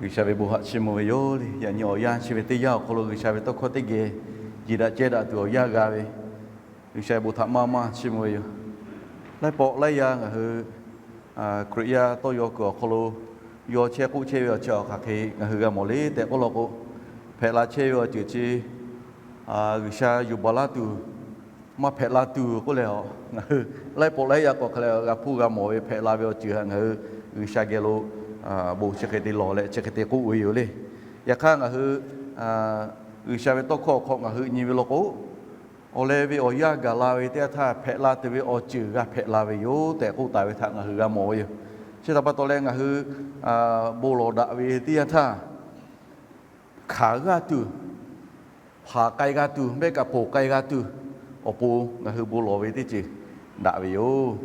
G'uiˬsha ve bon htaꞈ chiˇ mvuh ve yoˬ le. Yaꞈ nyi awˬ yanˇ chi ve teˇ yanˇ awˬ hk'aw lo G'uiˬsha ve tawˇ hkawˇ teˇ geh jiˬ daꞈ ceh daꞈ tuˬ awˬ yanˇ g'a ve, G'uiˬsha ve bon htaꞈ maˇ maˇ chiˇ mvuh ve yoˬ. Laiˉ pawˆ laiˉ yaˇ ngaˬ hui Hkriꞈ yaˇ tawˇ yaw kuiˬ awˬ hk'aw lo yaw chehˇ k'oˆ chehˇ ve awˬ chi awˬ hk'aˬ hk'e ngaˬ hui g'a mawˬ le tehꞈ k'oˆ law k'o, hpehꞈ la chehˇ ve awˬ ceuˬ chi G'uiˬsha yuˬ baˬ laˇ tuˬ maˇ hpehꞈ la tuˬ k'oˆ leh, ngaˬ hui laiˉ pawˆ laiˉ yaˇ k'awꞈ hk'a leh g'a hpuˇ g'a mawˬ ve hpehꞈ la ve awˬ ceuˬ htaꞈ ngaˬ hui G'uiˬsha geh lo bon chi hk'e te lawˬ leh chi hk'e te k'oˆ ve yoˬ le. Yaꞈ hk'aˇ ngaˬ hui G'uiˬsha ve tawˇ hkawˇ awˬ hk'aw ngaˬ hui nyi ve law k'o, awˬ leh ve awˬ yanˇ gaˬ la ve teˇ yanˇ htaˇ hpehꞈ la tuˬ ve awˬ ceuˬ g'a hpehꞈ la ve yoˬ tehꞈ k'oˆ taˍ ve htaꞈ ngaˬ hui g'a mawˬ ve yoˬ. Chi htaꞈ pa taw leh ngaˬ hui bon lawˬ daꞈ ve teˇ yanˇ htaˇ, hkanˍ g'aˇ tuˬ, hpanˍ k'ai g'a tuˬ, mehˆ kaꞈ ponˬ k'ai g'a tuˬ, awˬ pon ngaˬ hui bon lawˬ ve teˇ ceuˬ daꞈ ve yoˬ.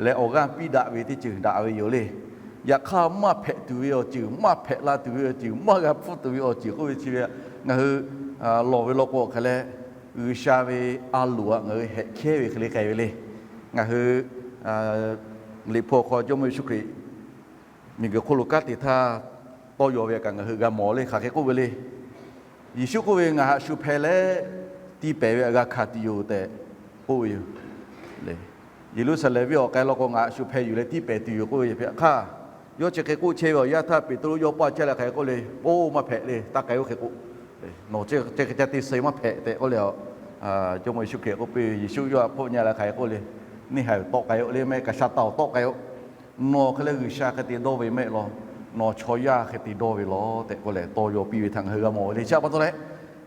Leh awˬ g'aˇ piˇ daꞈ ve teˇ ceuˬ daꞈ ve yoˬ le. Yaꞈ hk'aˇ maˇ hpehꞈ tuˬ ve awˬ ceuˬ, maˇ hpehꞈ la tuˬ ve awˬ ceuˬ, maˇ g'a hpfuhˇ tuˬ ve awˬ ceuˬ k'oˆ ve chi ve ngaˬ hui lawˬ ve law k'o hk'a leh, G'uiˬsha ve a loˍ htaꞈ ngaˬ hui hehꞈ hkehˇ ve hk'e le k'ai ve le. Ngaˬ hui Liꞈ hpu awˬ hk'aw Jawˇmawˇ Yeˍsuˆ Hkriꞈ miˬguiˬ hk'oˆ lo kanˉ te htaˇ tawˇ yaw ve kaꞈ ngaˬ hui g'a mawˬ le, hk'aˬ hk'e k'oˆ ve le. Yeˍsuˆ k'oˆ ve, Ngaˬ haꞈ shu hpeh leh tiˇ pehˍ ve htaꞈ g'a hkanˍ tuˬ yoˬ tehꞈ k'oˆ ve yoˬ. Yeˍruˆsaˍlehnˍ venˇ awˬ k'ai law k'o, Ngaˬ haꞈ shu hpeh yuˬ leh tiˇ pehˍ tuˬ yoˬ k'oˆ ve hk'aˇ, yawˇ chi hk'e k'oˆ chehˇ ve awˬ yanˇ htaˇ Peˍtruˆ yawˇ paˇ chehˇ leh hk'aˬ hk'e k'oˆ le, Oˇ maˇ hpehꞈ le, taˇ k'ai oˇ hk'e k'o, nawˬ chi hk'e ca te suh maˇ hpehꞈ tehꞈ k'oˆ leh, Jawˇmawˇ Yeˍsuˆ Hkriꞈ k'oˆ piˇ ve, Yeˍsuˆ yawˇ htaꞈ hpfuhˆ nyi leh hk'aˬ hk'e k'oˆ le, Neˇ haiˬ tawˆ k'ai oˆ le, maˇ heˆ kaꞈ Saˍtanˍ awˬ tawˆ k'ai oˆ. Nawˬ hk'e leh G'uiˬsha hk'e te dawˇ ve maˇ heˆ law, nawˬ chaw yaˇ hk'e te dawˇ ve law tehꞈ k'oˆ leh tawˇ yaw piˇ ve htaꞈ ngaˬ hui g'a mawˬ ve le. Chi htaꞈ pa taw leh,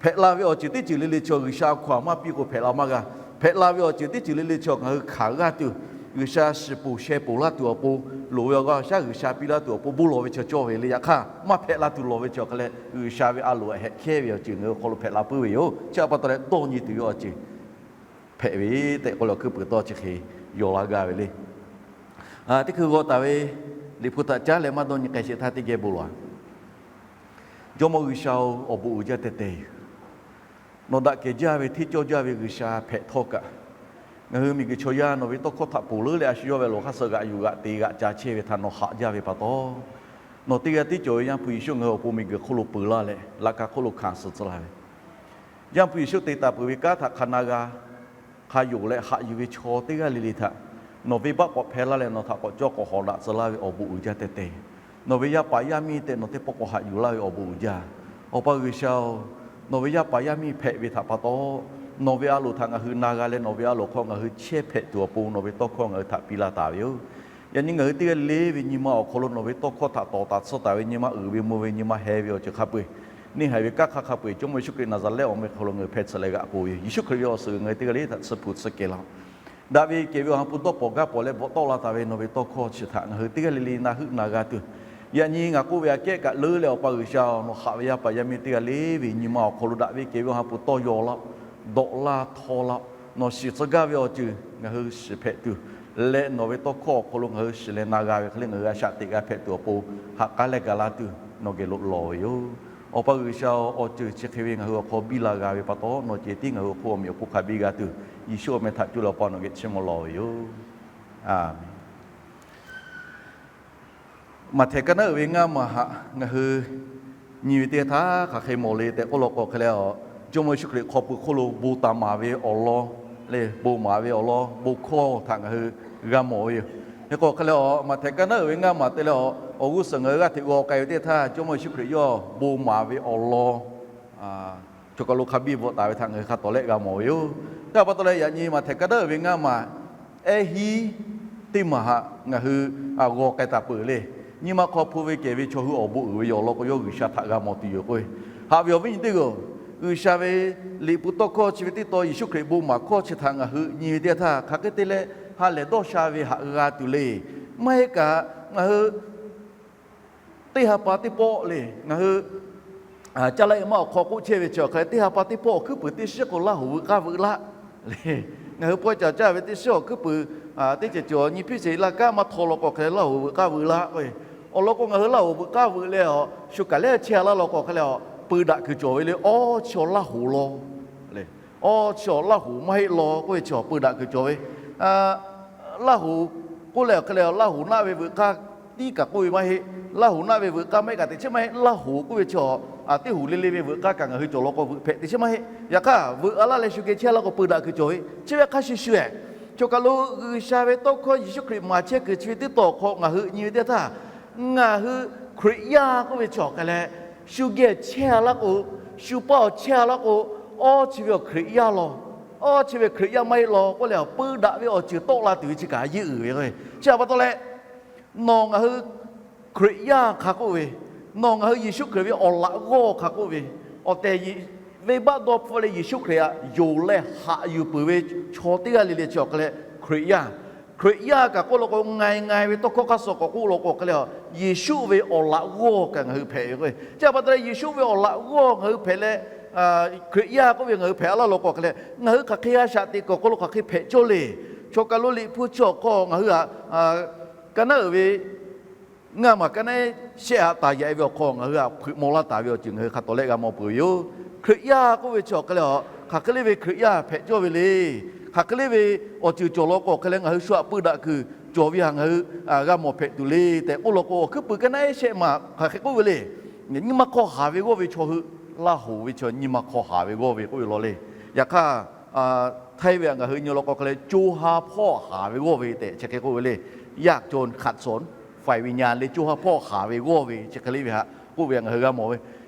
hpehꞈ la ve awˬ ceuˬ teˇ ceuˬ le le chaw G'uiˬsha hkawˇ maˇ piˇ k'o hpehꞈ la maˇ g'a. Hpehꞈ la ve awˬ ceuˬ teˇ ceuˬ le le chaw ngaˬ hui hkanˍ g'aˇ tuˬ, G'uiˬsha shiˍ ponˬ sheh ponˬ laˇ tuˬ awˬ pon, loˍ ve awˬ g'aˇ awˬ shaˉ G'uiˬsha piˇ laˇ tuˬ awˬ pon bon lawˬ ve chaw cawˇ ve le. Yaꞈ hk'aˇ maˇ hpehꞈ la tuˬ lawˬ ve chi awˬ hk'a leh G'uiˬsha ve a loˍ htaꞈ hehꞈ hkehˇ ve awˬ ceuˬ ngaˬ hui awˬ hk'aw lo hpehꞈ la puiˉ ve yoˬ. Chi htaꞈ pa taw leh dawˇ nyi tuˬ ve awˬ ceuˬ hpehꞈ ve tehꞈ k'oˆ leh awˬ hkuiˉ puiˍ tawˇ chi hk'e yaw laˇ gaˇ ve le. Teˇ hkui g'aw taˍ ve Liꞈ hpu htaꞈ caˉ leh maˇ dawˇ nyi k'ai sheˍ htaˇ teˇ geh bon lawˬ. Jawˇmawˇ G'uiˬsha-oˬ, awˬ bon uiˍ jaˇ teh teh yoˬ. Nawˬ daꞈ kehˬ jaˇ ve hteˇ cawˇ jaˇ ve G'uiˬsha hpehꞈ htawˇ kaꞈ, ngaˬ hui miˬguiˬ chaw yaˇ nawˬ ve tawˇ hkawˇ htaꞈ ponˬ leuˉ leh a shu yawˇ ve loˬ hk'aˇ suh g'aꞈ yuˬ g'aꞈ te g'aꞈ ca chehˇ ve htaꞈ nawˬ haꞈ jaˇ ve pa taw, nawˬ teˇ g'aˇ tiˉ cawˬ ve Yaˇ hpu Yeˍsuˆ ngaˬ hui awˬ pon miˬguiˬ hk'oˆ lo peuˬ laˇ leh laꞈ ka hk'oˆ lo hkanˍ suh tcuh laˇ ve, Yaˇ hpu Yeˍsuˆ te taˍ peuˬ ve kanˉ htaꞈ hk'a na g'a hk'a yonˍ leh haꞈ yuˬ ve chaw teˇ g'aˇ le le htaꞈ nawˬ venˇbaˆ k'awꞈ hpehˇ laˇ leh nawˬ htaꞈ k'awꞈ cawˇ k'awꞈ hawˍ daꞈ tcuh laˇ ve awˬ bon uiˍ jaˇ teh teh. Nawˬ ve yaˇ paˍ yaˇ miˇ tehꞈ nawˬ teˇ pawˆ k'awꞈ haꞈ yuˬ laˇ ve awˬ bon uiˍ jaˇ. Awˬ pa G'uiˬsha-oˬ, nawˬ ve yaˇ paˍ yaˇ miˇ hpehꞈ ve htaꞈ pa taw, nawˬ ve a loˍ htaꞈ ngaˬ hui na g'a leh nawˬ ve a loˍ hk'aw ngaˬ hui chehˇ hpehꞈ tuˬ awˬ pon nawˬ ve tawˇ hkawˇ ngaˬ hui htaꞈ piˇ laˇ taˍ ve yoˬ. Yaꞈ nyi ngaˬ hui teˇ g'aˇ le le ve nyi ma awˬ hk'aw lo nawˬ ve tawˇ hkawˇ htaꞈ tawˍ taˍ tsuhˇ taˍ ve nyi ma uiˍ ve mvuh ve nyi ma heh ve awˬ ceuˬ hk'a peu-eˬ, neˇ haiˬ ve kanˉ hk'aˇ hk'a peu-eˬ Jawˇmawˇ Yeˍsuˆ Hkriꞈ Naˍzaˍrehˆ awˬ meh hk'aw lo ngaˬ hui hpeh tsuhꞈ leh g'aꞈ k'oˬ ve yoˬ. Yeˍsuˆ Hkriꞈ ve awˬ suhˍ ngaˬ hui teˇ g'aˇ le htaꞈ tsuhˇ hpu tsuhˇ kehˬ laˇ-oˆ. Daꞈ ve kehˬ ve awˬ ha hpu dawˇ pawˍ gaˇ pawˍ leh bvuhꞈ tawˆ la taˍ ve nawˬ ve tawˇ hkawˇ chi htaꞈ ngaˬ hui teˇ g'aˇ le le na heuˆ na g'a tuˬ, yaꞈ nyi ngaˬ k'oˆ ve aꞈ kehˉ kaꞈ leuˉ leh Awˬ pa G'uiˬsha-oˬ, nawˬ haꞈ ve yaˇ paˍ yaˇ miˇ teˇ g'aˇ le ve nyi ma awˬ hk'aw lo daꞈ ve kehˬ ve awˬ ha hpu tawˇ yaw laˇ-oˆ, dawꞈ laˇ htaw laˇ-oˆ. Nawˬ shiˍ tcuh gaˇ ve awˬ ceuˬ ngaˬ hui shiˍ hpehꞈ tuˬ, leh nawˬ ve tawˇ hkawˇ awˬ hk'aw lo ngaˬ hui shiˍ leh na g'a ve hk'e le ngaˬ hui a shaꞈ teꞈ g'a hpehꞈ tuˬ awˬ pon ha k'aˉ leh gaˬ la tuˬ nawˬ geh lo lawˬ ve yoˬ. Awˬ pa G'uiˬsha-oˬ, awˬ ceuˬ chi hk'e ve ngaˬ hui awˬ hk'aw biˇ la g'a ve pa taw, nawˬ ceh tiˉ ngaˬ hui awˬ hk'oˆ awˬ meꞈ awˬ hponˇ hk'a biˇ g'a tuˬ, Yeˍsuˆ awˬ meh htaꞈ cuˇ leh Awˬ pa nawˬ geh chiˇ mvuh lawˬ ve yoˬ. Aˬmenˍ. Maꞈhtehˍ kaˉ naˉ uiˍ ve ngaˇ maˬ htaꞈ ngaˬ hui nyi ve teˇ htaˇ hk'aˬ hk'e mawˬ le tehꞈ k'oˆ law k'o hk'e leh, Jawˇmawˇ Yeˍsuˆ Hkriꞈ hk'aw pui hk'oˆ lo bon taˍ maˍ ve awˬ lawn leh bon maˍ ve awˬ lawn bon hkawˇ htaꞈ ngaˬ hui g'a mawˬ ve yoˬ. Hk'e k'o hk'e leh, Maꞈhtehˍ kaˉ naˉ uiˍ ve ngaˇ maˬ te leh, awˬ g'uˇ suhˍ ngaˬ hui g'aˇ hteꞈ g'aw k'ai ve teˇ htaˇ, Jawˇmawˇ Yeˍsuˆ Hkriꞈ yawˇ bon maˍ ve awˬ lawn cawˬ kaˬ lo hk'a biˇ bvuhꞈ taˍ ve htaꞈ ngaˬ hui hk'a tawˍ lehˆ g'a mawˬ ve yoˬ. Hk'e pa taw leh, yaꞈ nyi Maꞈhtehˍ kaˉ naˉ uiˍ ve ngaˇ maˬ ehˉ hiˉ teˇ maˬ htaꞈ ngaˬ hui g'aw k'ai taˍ peuˬ le. Nyi ma hk'aw hpu ve kehˬ ve chaw hui awˬ bon uiˍ ve yoˬ law k'o, yawˇ G'uiˬsha htaꞈ g'a mawˬ tuˬ yoˬ k'o, haꞈ ve awˬ viˉ nyi teˇ g'aˇ-oˬ, G'uiˬsha ve Liꞈ hpu tawˇ hkawˇ chi ve teˇ tawn Yeˍsuˆ Hkriꞈ bon maˍ hkawˇ chi htaꞈ ngaˬ hui nyi ve teˇ htaˇ, hk'aˬ hk'e te leh ha lehˬ dawˇ sha ve htaꞈ g'a tuˬ le. Maˇ heˆ kaꞈ ngaˬ hui teˇ ha pa teˇ pawˆ le, ngaˬ hui caˇ laˇ e maˇ awˬ hk'aw k'oˆ chehˇ ve chi awˬ hk'e leh, teˇ ha pa teˇ pawˆ awˬ hkuiˉ puiˍ teˇ shiˉ k'o Laˇ hoˍ veuꞈ k'aˇ veuꞈ laˇ le. Ngaˬ hui pawehˇ caˬ caˇ ve teˇ shiˉ awˬ hkuiˉ puiˍ teˇ ceuˬ cawˬ nyi hpiˇ ce laˇ kaˉ maˇ htaw law k'o hk'e leh Laˇ hoˍ veuꞈ k'aˇ veuꞈ laˇ k'o, awˬ lawn k'o ngaˬ hui Laˇ hoˍ veuꞈ k'aˇ veuꞈ leh awˬ shu kaˬ lehˉ chehˇ laˇ law k'o hk'e leh, awˬ peu daꞈ kuiˬ cawˬ ve le. Awˇ chi awˬ Laˇ hoˍ law le. Awˇ chi awˬ Laˇ hoˍ maˇ heˆ law k'oˆ ve chi awˬ peu daꞈ kuiˬ cawˬ ve. Laˇ hoˍ k'oˆ leh awˬ hk'e leh, Laˇ hoˍ naˆ ve veuꞈ k'aˇ tiˉ kaꞈ k'oˆ ve maˇ heˆ. Laˇ hoˍ naˆ ve veuꞈ k'aˇ maˇ heˆ kaꞈ teꞈ chiˉ maˇ heˆ. Laˇ hoˍ k'oˆ ve chi teˇ hoˍ le le ve veuꞈ k'aˇ kaꞈ ngaˬ hui cawˬ law k'o veuꞈ hpehꞈ teꞈ chiˉ maˇ heˆ. Yaꞈ hk'aˇ veuꞈ a laˇ leh shu geh chehˇ laˇ k'o peu daꞈ kuiˬ cawˬ ve chi ve hk'a shuˍ shuˍ-ehˍ, choˬ kaˬ lo G'uiˬsha ve tawˇ hkawˇ Yeˍsuˆ Hkriꞈ maˍ chehˇ kuiˬ chi ve teˇ taw awˬ hk'aw ngaˬ hui nyi ve teˇ htaˇ, ngaˬ hui Hkriꞈ yaˇ k'oˆ ve chi awˬ hk'e leh, shu geh chehˇ laˇ k'o, shu paˇ awˬ chehˇ laˇ k'o, awˇ chi ve awˬ Hkriꞈ yaˇ law, awˇ chi ve Hkriꞈ yaˇ maˇ heˆ law k'oˆ leh, peu daꞈ ve awˬ ceuˬ tawˆ la tuˬ ve chi kaꞈ yeˇ uiˍ ve k'o, chi htaꞈ pa taw leh nawˬ ngaˬ hui Hkriꞈ yaˇ hk'a k'oˆ ve, nawˬ ngaˬ hui Yeˍsuˆ Hkriꞈ ve awˬ laꞈ g'awˇ hk'a k'oˆ ve, awˬ tehˬ venˇbaˆ dawˇ hpfuhˆ leh Yeˍsuˆ Hkriꞈ htaꞈ yonˍ leh haꞈ yuˬ peuˬ ve chaw teˇ g'aˇ le le chi awˬ hk'e leh Hkriꞈ yaˇ. Hkriꞈ yaˇ kaꞈ k'oˆ law k'o, nga e nga e ve tawˇ hkawˇ hk'aˇ suh k'awꞈ k'oˆ law k'o hk'e leh, Yeˍsuˆ ve awˬ laꞈ g'awˇ kaꞈ ngaˬ hui hpehꞈ ve k'o, chi htaꞈ pa taw leh Yeˍsuˆ ve awˬ laꞈ g'awˇ ngaˬ hui hpehꞈ leh, Hkriꞈ yaˇ k'oˆ ve ngaˬ hui hpehꞈ laˇ law k'o hk'e leh, ngaˬ hui hk'aˬ hk'e g'a shaꞈ teꞈ kuiˬ awˬ hk'aw lo hk'aˬ hk'e hpehꞈ cawˇ le. Choˬ kaˬ lo Liꞈ hpu chi awˬ hk'aw ngaˬ hui htaꞈ ka naˉ uiˍ ve ngaˇ maˬ ka naˉ shehˆ haꞈ taˍ yaꞈ e ve awˬ hk'aw ngaˬ hui htaꞈ hpeuꞈ maw laˇ taˍ ve awˬ ceuˬ ngaˬ hui hk'a tawˍ lehˆ g'a mawˬ peuˬ ve yoˬ. Hkriꞈ yaˇ k'oˆ ve chi awˬ hk'e leh, hk'aˬ hk'e le ve Hkriꞈ yaˇ hpehꞈ cawˇ ve le. Hk'aˬ hk'e le ve awˬ ceuˬ cawˬ law k'o hk'e leh ngaˬ hui shu htaꞈ peu daꞈ kuiˬ cawˬ ve htaꞈ ngaˬ hui g'a mawˬ hpehꞈ tuˬ le tehꞈ k'oˆ law k'o, awˬ hkuiˉ puiˍ ka naˉ shehˆ maˬ hk'aˬ hk'e k'oˆ ve le. Nyi ma hk'aw haˍ ve g'awˇ ve chaw hui, Laˇ hoˍ ve chaw nyi ma hk'aw haˍ ve g'awˇ ve k'oˆ ve law le. Yaꞈ hk'aˇ, Htaiˇ ve htaꞈ ngaˬ hui nyi law k'o hk'e leh, co ha hpawˇ haˍ ve g'awˇ ve tehꞈ chi hk'e k'oˆ ve le. ยากจนขัดสน ฝ่ายวิญญาณ le, co ha hpawˇ haˍ ve g'awˇ ve chi hk'e le ve htaꞈ k'oˆ ve htaꞈ ngaˬ hui g'a mawˬ ve.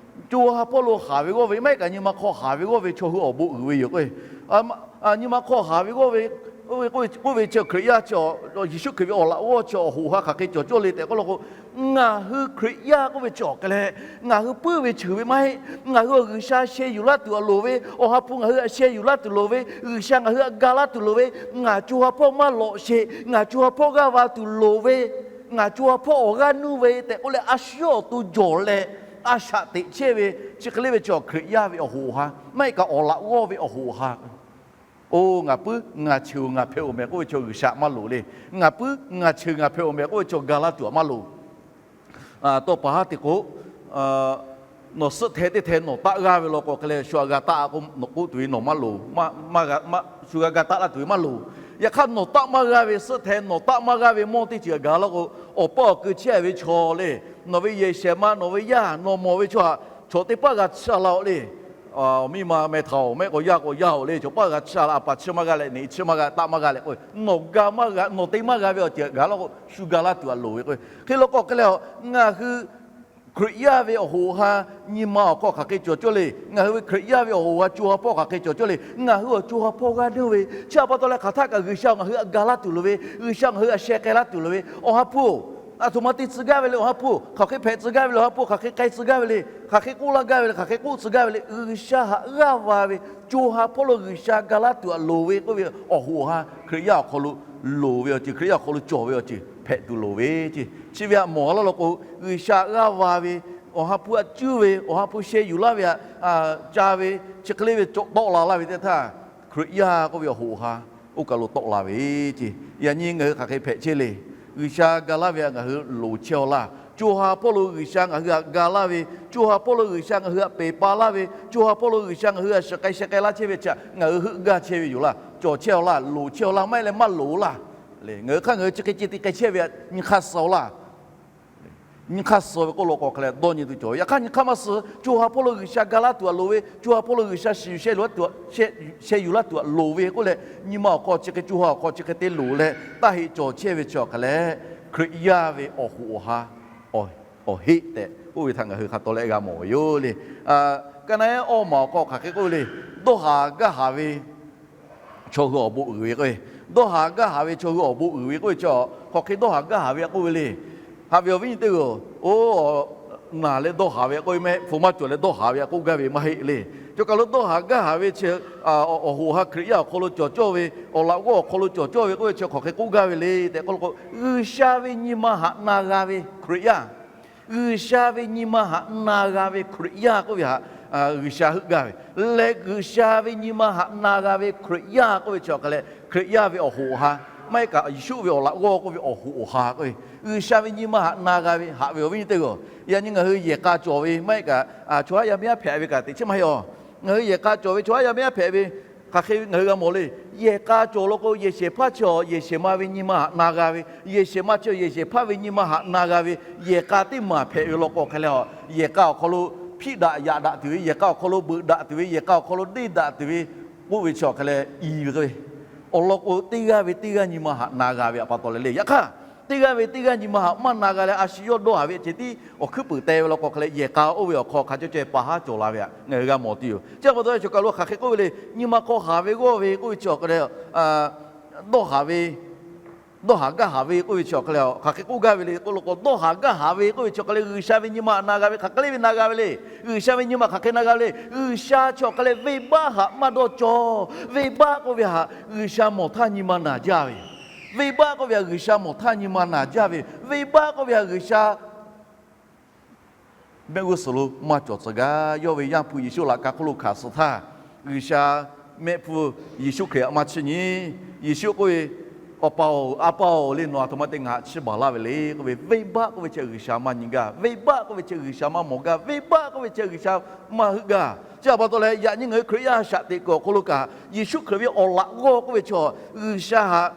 Co ha hpawˇ lo haˍ ve g'awˇ ve maˇ heˆ kaꞈ nyi ma hk'aw haˍ ve g'awˇ ve chaw hui awˬ bon uiˍ ve yoˬ k'o, nyi ma hk'aw haˍ ve g'awˇ ve k'oˆ ve chi Hkriꞈ yaˇ chi, Yeˍsuˆ Hkriꞈ ve awˬ laꞈ g'awˇ chi awˬ hoꞈ ha hk'aˬ hk'e cawˬ cawˇ le tehꞈ k'oˆ law k'o, ngaˬ hui Hkriꞈ yaˇ k'oˆ ve chi awˬ hk'e leh, ngaˬ hui puiˉ ve ceuˬ ve maˇ heˆ. Ngaˬ hui awˬ G'uiˬsha sheh yuˬ laˇ tuˬ awˬ loˍ ve, Awˬ ha hpu ngaˬ hui htaꞈ sheh yuˬ laˇ tuˬ loˍ ve, G'uiˬsha ngaˬ hui htaꞈ ga laˇ tuˬ loˍ ve, ngaˬ co ha hpawˇ maˇ lawꞈ sheˍ, ngaˬ co ha hpawˇ g'aˇ va tuˬ loˍ ve, ngaˬ co ha hpawˇ awˬ g'aˇ nuˇ ve tehꞈ k'oˆ leh, a shu awˬ to jawˬ leh a shaꞈ teꞈ chehˇ ve chi hk'e le ve chi Hkriꞈ yaˇ ve awˬ hoꞈ awˬ ha, maˇ heˆ kaꞈ awˬ laꞈ g'awˇ ve awˬ hoꞈ awˬ ha. Oˇ, ngaˬ puiˉ ngaˬ cheuˬ ngaˬ hpehꞈ-oˬ mehˍ k'oˆ ve chaw G'uiˬsha maˇ loˍ le. Ngaˬ puiˉ ngaˬ cheuˬ ngaˬ hpehꞈ-oˬ mehˍ k'oˆ ve chaw ga laˇ tuˬ maˇ loˍ. Tawˇ pa haˉ te k'o, nawˬ suhˆ hteh teˇ hteh nawˬ taˆ g'aˇ ve law k'o hk'e leh, shu htaꞈ g'a taˆ k'oˆ tuˬ ve nawˬ maˇ loˍ. Shu g'a g'a taˆ laˇ tuˬ ve maˇ loˍ. Yaꞈ hk'aˇ, nawˬ taˆ maˇ g'aˇ ve suhˆ hteh, nawˬ taˆ maˇ g'aˇ ve mawˇ teˇ ceuˬ htaꞈ gaˬ laˇ k'o, awˬ paˇ awˬ keu chehˇ ve chaw le, nawˬ ve yehˬ shehˍ ma, nawˬ ve yaˇ nawˬ mawˬ ve chaw htaꞈ chaw teˇ paˉ g'a chiˇ la-oˬ le. Awˬ miˇ ma meh htaꞈ-oˬ, mehˆ k'awꞈ yaˇ k'awꞈ yaˇ-oˬ le, chaw paˉ g'a chiˇ la, a pa chiˇ maˇ g'aˇ leh neꞈ chiˇ maˇ g'aˇ, taˆ maˇ g'a leh k'o, nawˬ ga maˇ g'a, nawˬ te maˇ g'a ve awˬ ceuˬ htaꞈ gaˬ laˇ k'o, shu ga laˇ tuˬ htaꞈ loˍ ve k'o, hk'e law k'o hk'e leh, ngaˬ hui Hkriꞈ yaˇ ve awˬ hoꞈ awˬ ha nyi ma awˬ hk'aw hk'aˬ hk'e cawˬ cawˇ le. Ngaˬ hui ve Hkriꞈ yaˇ ve awˬ hoꞈ awˬ ha co ha hpawˇ hk'aˬ hk'e cawˬ cawˇ le. Ngaˬ hui awˬ co ha hpawˇ g'aˇ nuˇ ve chi htaꞈ pa taw leh, hk'aˬ htaˆ kaꞈ G'uiˬsha ngaˬ hui htaꞈ ga laˇ tuˬ loˍ ve, G'uiˬsha ngaˬ hui htaꞈ sheh k'ai laˇ tuˬ loˍ ve, Awˬ ha hpu-oˬ, aˬ htoꞈ ma te tcuh gaˇ ve le, Awˬ ha hpu-oˬ, hk'aˬ hk'e hpehꞈ tcuh gaˇ ve le, Awˬ ha hpu hk'aˬ hk'e k'ai tcuh gaˇ ve le, hk'aˬ hk'e k'oˆ laˇ gaˇ ve le, hk'aˬ hk'e k'oˆ tcuh gaˇ ve le, G'uiˬsha htaꞈ g'aˇ va ve, co ha hpawˇ lo G'uiˬsha ga laˇ tuˬ htaꞈ loˍ ve k'oˆ ve awˬ hoꞈ awˬ ha Hkriꞈ yaˇ awˬ hk'aw lo loˍ ve awˬ ceuˬ, Hkriꞈ yaˇ awˬ hk'aw lo cawˬ ve awˬ ceuˬ hpehꞈ tuˬ loˍ ve ce. Chi ve htaꞈ mawˬ laˇ law k'o, G'uiˬsha g'aˇ va ve, Awˬ ha hpu htaꞈ cuˇ ve, Awˬ ha hpu sheh yuˬ laˇ ve htaꞈ ca ve, chi hk'e le ve cawˬ tawˆ la laˇ ve teˇ htaˇ, Hkriꞈ yaˇ k'oˆ ve awˬ hoꞈ awˬ ha oˇ kaˬ lo tawˆ la ve ce. Yaꞈ nyi ngaˬ hui hk'aˬ hk'e hpehꞈ chehˇ le. G'uiˬsha ga laˇ ve htaꞈ ngaˬ hui loˍ chehˇ-aw laˇ. Co ha hpawˇ lo G'uiˬsha ngaˬ hui htaꞈ ga laˇ ve, co ha hpawˇ lo G'uiˬsha ngaˬ hui htaꞈ peˬ pa laˇ ve, co ha hpawˇ lo G'uiˬsha ngaˬ hui htaꞈ shiˍ k'ai sheh k'ai laˇ chehˇ ve chi htaꞈ ngaˬ hui heuˆ gaˇ chehˇ ve yoˬ laˇ. Cawˬ chehˇ-aw laˇ, loˍ chehˇ-aw laˇ, maˇ heˆ leh maˇ loˍ-aw laˇ. Ngaˬ hui hk'aˇ ngaˬ hui chi hk'e ce te k'ai chehˇ ve htaꞈ nyi hk'aˇ suh-aw laˇ. Nyi hk'aˇ suh ve k'oˆ law k'o hk'e leh dawˇ nyi tuˬ cawˬ ve. Yaꞈ hk'aˇ nyi hk'aˇ maˇ suh. Co ha hpawˇ lo G'uiˬsha ga laˇ tuˬ htaꞈ loˍ ve, co ha hpawˇ lo G'uiˬsha shiˍ yuˬ sheh yuˬ laˇ tuˬ htaꞈ, sheh yuˬ laˇ tuˬ htaꞈ loˍ ve k'oˆ leh, nyi ma awˬ hk'aw chi hk'e, co ha awˬ hk'aw chi hk'e te loˍ leh taˇ heˆ cawˬ chehˇ ve chi awˬ hk'e leh, Hkriꞈ yaˇ ve awˬ hoꞈ awˬ ha, awˬ heˆ tehꞈ k'oˆ ve htaꞈ ngaˬ hui hk'a tawˍ leh g'a mawˬ ve yoˬ le. Ka naˉ awˇ maˬ awˬ hk'aw hk'aˬ hk'e k'oˆ ve le. Dawˇ haˍ gaˇ haˍ ve chaw hui awˬ bon uiˍ ve k'o, dawˇ haˍ gaˇ haˍ ve chaw hui awˬ bon uiˍ ve k'oˆ ve chi, hk'aˬ hk'e dawˇ haˍ gaˇ haˍ ve k'oˆ ve le. Haꞈ ve awˬ viˉ nyi teˇ g'aˇ-oˬ, naˬ leh dawˇ haˍ ve k'oˆ ve mehˆ, hpu maˇ cawˬ leh dawˇ haˍ ve k'oˆ gaˇ ve maˇ heˆ le. Cawˬ kaˬ lo dawˇ haˍ gaˇ haˍ ve chi awˬ hoꞈ ha Hkriꞈ yaˇ awˬ hk'aw lo cawˬ cawˇ ve, awˬ laꞈ g'awˇ awˬ hk'aw lo cawˬ cawˇ ve k'oˆ ve chi hk'aˬ hk'e k'oˆ gaˇ ve le tehꞈ k'oˆ law k'o, G'uiˬsha ve nyi ma htaꞈ na g'a ve Hkriꞈ yaˇ, G'uiˬsha ve nyi ma htaꞈ na g'a ve Hkriꞈ yaˇ k'oˆ ve htaꞈ G'uiˬsha heuˆ gaˇ ve leh, G'uiˬsha ve nyi ma htaꞈ na g'a ve Hkriꞈ yaˇ k'oˆ ve chi awˬ hk'e leh, Hkriꞈ yaˇ ve awˬ hoꞈ awˬ ha, maˇ heˆ kaꞈ Yeˍsuˆ ve awˬ laꞈ g'awˇ k'oˆ ve awˬ hoꞈ awˬ ha k'oˆ ve, G'uiˬsha ve nyi ma htaꞈ na g'a ve, haꞈ ve awˬ viˉ nyi teˇ g'aˇ-oˬ, yaꞈ nyi ngaˬ hui yehˬ k'a cawˬ ve maˇ heˆ kaꞈ, chaw haˉ yaˇ miˇ haˉ hpehꞈ ve kaꞈ teꞈ chiˉ maˇ heˆ-aˬ. Ngaˬ hui yehˬ k'a cawˬ ve chaw haˉ yaˇ miˇ haˉ hpehꞈ ve Hk'aˬ hk'e ngaˬ hui g'a mawˬ le. Yehˬ k'a cawˬ law k'o, yehˬ shehˍ hpaˇ chi yehˬ shehˍ ma ve nyi ma htaꞈ na g'a ve, yehˬ shehˍ ma chi yehˬ shehˍ hpaˇ ve nyi ma htaꞈ na g'a ve, yehˬ k'a teˇ maˬ hpehꞈ ve law k'o hk'e leh, yehˬ k'a awˬ hk'aw lo hpiˆ daꞈ yaꞈ daꞈ tuˬ ve, yehˬ k'a awˬ hk'aw lo beuꞈ daꞈ tuˬ ve, yehˬ k'a awˬ hk'aw lo deˇ daꞈ tuˬ ve k'oˆ ve chi awˬ hk'e leh i ve k'o, awˬ lawn k'o teˇ g'aˇ ve teˇ g'aˇ nyi ma htaꞈ na g'a ve a pa taw leh le. Yaꞈ hk'aˇ, teˇ g'aˇ ve teˇ g'aˇ nyi ma htaꞈ maˇ na g'a leh, a shu yawˇ dawˇ haˍ ve ceh tiˉ awˬ hkuiˉ puiˍ teh ve law k'o hk'e leh, yehˬ k'a oˇ ve awˬ hk'aw hk'a caw ceh pa haˉ cawˬ la ve htaꞈ ngaˬ hui g'a mawˬ tuˬ yoˬ. Chi a pa taw leh choˬ kaˬ lo hk'aˬ hk'e k'oˆ ve le. Nyi ma hk'aw haˍ ve g'awˇ ve k'oˆ ve chi awˬ hk'e leh, dawˇ haˍ ve, dawˇ haˍ gaˇ haˍ ve k'oˆ ve chi awˬ hk'e leh, hk'aˬ hk'e k'oˆ gaˇ ve le k'oˆ law k'o, dawˇ haˍ gaˇ haˍ ve k'oˆ ve chi awˬ hk'e leh G'uiˬsha ve nyi ma htaꞈ na g'a ve, hk'aˬ hk'e le ve na g'a ve le. G'uiˬsha ve nyi ma hk'aˬ hk'e na g'a ve le. G'uiˬsha chi awˬ hk'e leh venˇbaˆ htaꞈ maˇ dawˇ cawˇ. Venˇbaˆ k'oˆ ve htaꞈ G'uiˬsha mawˬ htaˇ nyi ma naˬ jaˇ ve. Venˇbaˆ k'oˆ ve htaꞈ G'uiˬsha mawˬ htaˇ nyi ma naˬ jaˇ ve. Venˇbaˆ k'oˆ ve htaꞈ G'uiˬsha mehˆ g'uˇ suhˍ lo maˇ cawˬ tcuh gaˇ. Yawˇ ve Yaˇ hpu Yeˍsuˆ laꞈ ka hk'oˆ lo hkanˍ suh htaˇ, G'uiˬsha mehˆ hpu Yeˍsuˆ Hkriꞈ htaꞈ maˇ chiˇ nyi. Yeˍsuˆ k'oˆ ve, Awˬ pa-oˬ, A pa-oˬ le, nawˬ aˬ htoꞈ ma te ngaˬ htaꞈ chiˇ baˬ laˇ ve le k'oˆ ve, venˇbaˆ k'oˆ ve chi G'uiˬsha maˇ nyi gaˇ, venˇbaˆ k'oˆ ve chi G'uiˬsha maˇ mawˬ gaˇ, venˇbaˆ k'oˆ ve chi G'uiˬsha maˇ heuˆ gaˇ. Chi a pa taw leh yaꞈ nyi ngaˬ hui Hkriꞈ yaˇ shaꞈ teꞈ kuiˬ awˬ hk'aw lo kaꞈ, Yeˍsuˆ Hkriꞈ ve awˬ laꞈ g'awˇ k'oˆ ve chi G'uiˬsha htaꞈ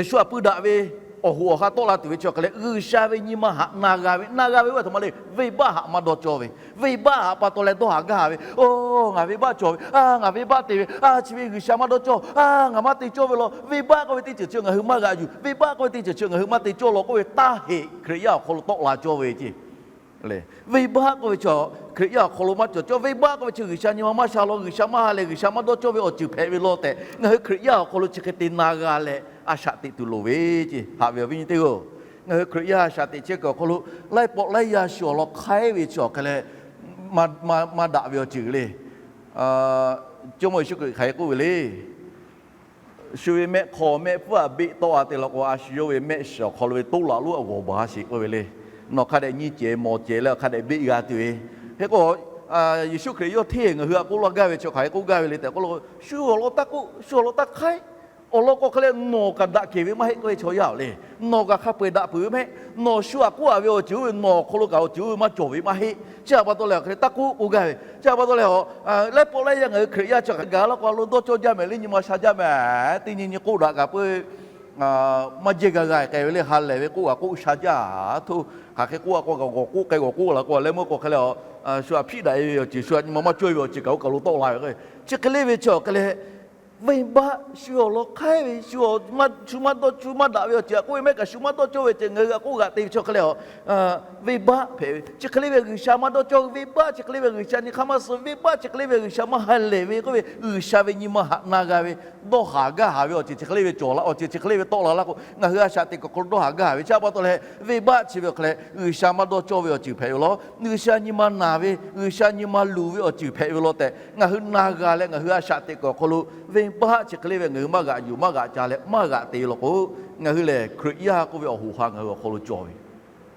shu htaꞈ pui daꞈ ve awˬ hoꞈ awˬ ha tawˆ la tuˬ ve chi awˬ hk'e leh, G'uiˬsha ve nyi ma htaꞈ na g'a ve, na g'a ve oˇ ve a htoꞈ ma le, venˇbaˆ htaꞈ maˇ dawˇ cawˇ ve, venˇbaˆ htaꞈ pa taw leh dawˇ haˍ gaˇ ve, Oˬ, ngaˬ venˇbaˆ cawˬ ve, A, ngaˬ venˇbaˆ te ve, A, chi ve G'uiˬsha maˇ dawˇ cawˇ, A, ngaˬ maˇ te cawˇ ve law, venˇbaˆ k'oˆ ve teˇ ceuˬ chi ngaˬ hui maˇ g'aꞈ yuˬ, venˇbaˆ k'oˆ ve teˇ ceuˬ chi ngaˬ hui maˇ te cawˇ law k'oˆ ve taˇ heꞈ Hkriꞈ yaˇ awˬ hk'aw lo tawˆ la cawˇ ve ce. Venˇbaˆ k'oˆ ve chi Hkriꞈ yaˇ awˬ hk'aw lo maˇ cawˬ cawˇ. Venˇbaˆ k'oˆ ve chi G'uiˬsha nyi ma maˇ sha law, G'uiˬsha maˇ ha lehˬ, G'uiˬsha maˇ dawˇ cawˇ ve awˬ ceuˬ hpehꞈ ve law tehꞈ, ngaˬ hui Hkriꞈ yaˇ awˬ hk'aw lo chi hk'e te na g'a leh, a shaꞈ teꞈ tuˬ loˍ ve ce. Haꞈ ve awˬ viˉ nyi teˇ hpaˍ-oˬ, ngaˬ hui Hkriꞈ yaˇ shaꞈ teꞈ chehˇ kuiˬ awˬ hk'aw lo, laiˉ pawˆ laiˉ yaˇ shu awˬ lawn hk'aiˉ ve chi awˬ hk'e leh maˇ daꞈ ve awˬ ceuˬ le. Jawˇmawˇ Yeˍsuˆ Hkriꞈ hk'aˬ hk'e k'oˆ ve le. Shu ve mehˆ hk'aw mehˆ hpfuhˇ htaꞈ beˆ tawˆ-a te law k'o, a shu yawˇ ve mehˆ shiˍ awˬ hk'aw lo ve toˉ laꞈ lonˉ a g'awˬ baˬ sheˍ k'oˆ ve le. Nawˬ hk'a dehꞈ nyi cehˬ mawˬ cehˬ leh awˬ hk'a dehꞈ beˆ g'a tuˬ ve. Hk'e k'o, Yeˍsuˆ Hkriꞈ yawˇ hteˇ ngaˬ hui htaꞈ k'oˆ laˇ gaˇ ve chi hk'aˬ hk'e k'oˆ gaˇ ve le tehꞈ k'oˆ law k'o, shu awˬ lawn taˇ k'oˆ, shu awˬ lawn taˇ hk'aiˉ. Awˬ lawn k'o hk'e leh nawˬ kaꞈ daꞈ kehˬ ve maˇ heˆ k'oˆ ve chaw yaˇ-oˬ le. Nawˬ kaꞈ hk'a peu-eˬ daꞈ peuˬ ve maˇ heˆ. Nawˬ shu htaꞈ k'oˆ-a ve awˬ ceuˬ oˇ ve nawˬ awˬ hk'aw lo kaꞈ awˬ ceuˬ oˇ ve maˇ cawˬ ve maˇ heˆ. Chi a pa taw leh awˬ hk'e leh taˇ k'oˆ k'oˆ gaˇ ve. Chi a pa taw leh a, laiˉ pawˆ laiˉ yaˇ ngaˬ hui Hkriꞈ yaˇ chi hk'aˬ hk'e gaˬ laˇ k'o, a lo dawˇ cawˇ jaˇ mehˍ le, nyi ma sha jaˇ mehˍ, teˇ nyi nyi k'oˆ daꞈ kaꞈ peuˬ maˇ jehˇ g'a g'a k'ai ve le. Ha lehˬ ve k'oˆ kaꞈ k'oˆ sha jaˇ. Htoˇ hk'aˬ hk'e k'oˆ a k'o, g'awˬ k'oˆ k'ai g'awˬ k'oˆ la k'o, leh meuˇ k'o hk'e leh a, shu htaꞈ hpiˆ daꞈ-e ve awˬ ceuˬ, shu htaꞈ nyi ma maˇ cawˇ-e ve awˬ ceuˬ kaꞈ oˇ kaˬ lo tawˆ la ve k'o, chi hk'e le ve chi awˬ hk'e leh venˇbaˆ shu awˬ lawn hk'aiˉ ve, shu maˇ dawˇ, shu maˇ daꞈ ve awˬ ceuˬ htaꞈ k'oˆ ve maˇ heˆ kaꞈ, shu maˇ dawˇ cawˇ ve ceuˬ ngaˬ hui htaꞈ k'oˆ g'aꞈ te ve chi awˬ hk'e leh a, venˇbaˆ hpehꞈ ve. Chi hk'e le ve G'uiˬsha maˇ dawˇ cawˇ ve venˇbaˆ, chi hk'e le ve G'uiˬsha nyi hk'aˇ maˇ suh ve venˇbaˆ, chi hk'e le ve G'uiˬsha maˇ ha lehˬ ve k'oˆ ve G'uiˬsha ve nyi ma htaꞈ na g'a ve, dawˇ haˍ gaˇ haˍ ve awˬ ceuˬ chi hk'e le ve cawˬ la, awˬ ceuˬ chi hk'e le ve tawˆ la laˇ k'o, ngaˬ hui a shaꞈ teꞈ kuiˬ awˬ hk'aw lo dawˇ haˍ gaˇ haˍ ve chi a pa taw leh, venˇbaˆ chi ve awˬ hk'e leh G'uiˬsha maˇ dawˇ cawˇ ve awˬ ceuˬ hpehꞈ ve law, G'uiˬsha nyi ma naˬ ve, G'uiˬsha nyi ma luˬ ve awˬ ceuˬ hpehꞈ ve law tehꞈ ngaˬ hui na g'a leh, ngaˬ hui a shaꞈ teꞈ kuiˬ awˬ hk'aw lo venˇbaˆ chi hk'e le ve ngaˬ hui maˇ g'aꞈ yuˬ maˇ g'aꞈ ca leh maˇ g'aꞈ te law k'o, ngaˬ hui lehˬ Hkriꞈ yaˇ k'oˆ ve awˬ hoꞈ ha ngaˬ hui awˬ hk'aw lo cawˬ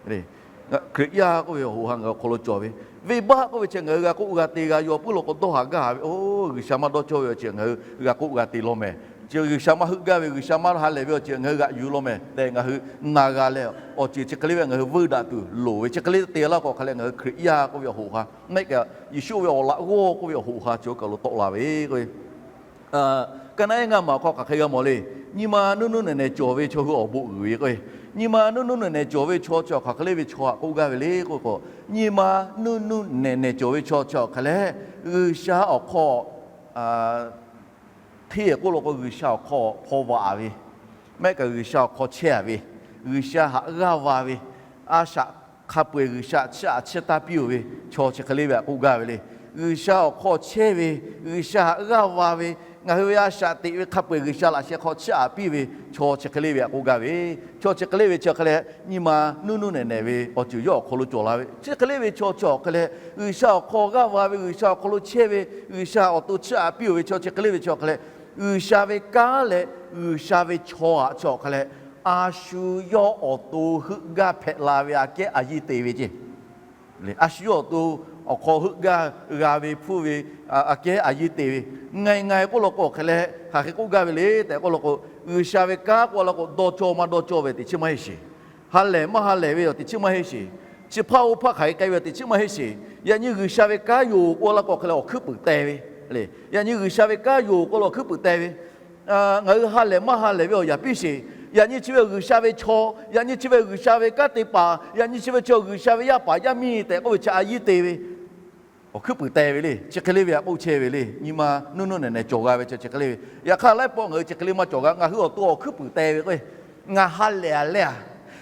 ve Hkriꞈ yaˇ k'oˆ ve awˬ hoꞈ ha ngaˬ hui awˬ hk'aw lo cawˬ ve. Venˇbaˆ k'oˆ ve chi ngaˬ hui g'a k'oˆ g'a te g'a yaw puiˉ law k'o, dawˇ haˍ gaˇ haˍ ve, oˇ, G'uiˬsha maˇ dawˇ cawˇ ve awˬ ceuˬ ngaˬ hui g'a k'oˆ g'a te law mehˍ. Chi G'uiˬsha maˇ heuˆ gaˇ ve, G'uiˬsha maˇ ha lehˬ ve awˬ ceuˬ ngaˬ hui g'aꞈ yuˬ law mehˍ tehꞈ ngaˬ hui na g'a leh, awˬ ceuˬ chi hk'e le ve ngaˬ hui veuˇ daꞈ tuˬ loˍ ve. Chi hk'e le te laˇ k'o hk'aˬ leh ngaˬ hui Hkriꞈ yaˇ k'oˆ ve awˬ hoꞈ ha, mehˆ kaꞈ Yeˍsuˆ ve awˬ laꞈ g'awˇ k'oˆ ve awˬ hoꞈ ha chi oˇ kaˬ lo tawˆ la ve k'o, ka naˆ ehˉ ngaˇ maˬ awˬ hk'aw hk'aˬ hk'e g'a mawˬ le. Nyi ma nuˇ nuˇ nehˬ nehˬ cawˬ ve chaw hui awˬ bon uiˍ ve k'o, nyi ma nuˇ nuˇ nehˬ nehˬ cawˬ ve chaw chi awˬ hk'aˬ hk'e le ve chaw htaꞈ k'oˆ gaˇ ve le k'oˆ k'o, nyi ma nuˇ nuˇ nehˬ nehˬ cawˬ ve chaw chi awˬ hk'aˬ hk'e leh, G'uiˬsha awˬ hk'aw hteˇ k'oˆ law k'o, G'uiˬsha awˬ hk'aw hpaw vaꞈ ve, mehˆ kaꞈ G'uiˬsha awˬ hk'aw chehˇ ve, G'uiˬsha htaꞈ g'aˇ va ve, a shaꞈ hk'a peu-eˬ G'uiˬsha chiˇ aꞈ chiˇ taˇ piˇ-oˬ ve chaw chi hk'e le ve htaꞈ k'oˆ gaˇ ve le. G'uiˬsha awˬ hk'aw chehˇ ve, G'uiˬsha htaꞈ g'aˇ va ve, ngaˬ hui ve a shaꞈ teꞈ ve hk'a peu-eˬ G'uiˬsha laꞈ sheh hk'aw chiˇ aꞈ piˇ ve chaw chi hk'e le ve htaꞈ k'oˆ gaˇ ve. Chaw chi hk'e le ve chi awˬ hk'e leh, nyi ma nuˇ nuˇ nehˬ nehˬ ve awˬ ceuˬ yawˇ awˬ hk'aw lo cawˬ la ve. Chi hk'e le ve chaw chi awˬ hk'e leh, G'uiˬsha awˬ hk'aw g'aˇ va ve, G'uiˬsha awˬ hk'aw lo chehˇ ve, G'uiˬsha awˬ to chiˇ aꞈ piˇ-oˬ ve chaw chi hk'e le ve chi awˬ hk'e leh, G'uiˬsha ve kanˉ leh G'uiˬsha ve chaw htaꞈ chi awˬ hk'e leh, a shu yawˇ awˬ to heuˆ gaˇ hpehꞈ la ve aꞈ kehˉ a yiˇ te ve ce. A shu yawˇ awˬ to awˬ hk'aw heuˆ gaˇ g'a ve hpuˇ ve aꞈ kehˉ a yiˇ te ve. Ngaiˬ ngaiˬ k'oˆ law k'o awˬ hk'e leh hk'aˬ hk'e k'oˆ gaˇ ve le tehꞈ k'oˆ law k'o, G'uiˬsha ve kanˉ k'oˆ law k'o, dawˇ cawˇ maˇ dawˇ cawˇ ve teꞈ chiˉ maˇ heˆ sheˍ. Ha lehˬ maˇ ha lehˬ ve awˬ teꞈ chiˉ maˇ heˆ sheˍ. Chi hpaˇ oˇ hpaˇ hk'aˬ hk'e k'ai ve awˬ teꞈ chiˉ maˇ heˆ sheˍ. Yaꞈ nyi G'uiˬsha ve kanˉ yoˬ k'oˆ law k'o awˬ hk'e leh awˬ hkuiˉ puiˍ te ve Yaꞈ nyi G'uiˬsha ve kanˉ yoˬ k'oˆ lo awˬ hkuiˉ puiˍ teh ve, ngaˬ hui ha lehˬ maˇ ha lehˬ ve awˬ yaꞈ piˇ sheˍ. Yaꞈ nyi chi ve G'uiˬsha ve chaw, yaꞈ nyi chi ve G'uiˬsha ve kanˉ te paˍ, yaꞈ nyi chi ve chaw G'uiˬsha ve yaˇ paˍ yaˇ miˇ tehꞈ k'oˆ ve chi a yiˇ te ve awˬ hkuiˉ puiˍ teh ve le. Chi hk'e le ve htaꞈ k'oˆ chehˇ ve le. Nyi ma nuˇ nuˇ nehˬ nehˬ cawˬ g'a ve chi chi hk'e le ve. Yaꞈ hk'aˇ laiˉ pawˆ ngaˬ hui chi hk'e le maˇ cawˬ g'a. Ngaˬ hui awˬ to awˬ hkuiˉ puiˍ teh ve k'o, ngaˬ ha lehˬ a le a,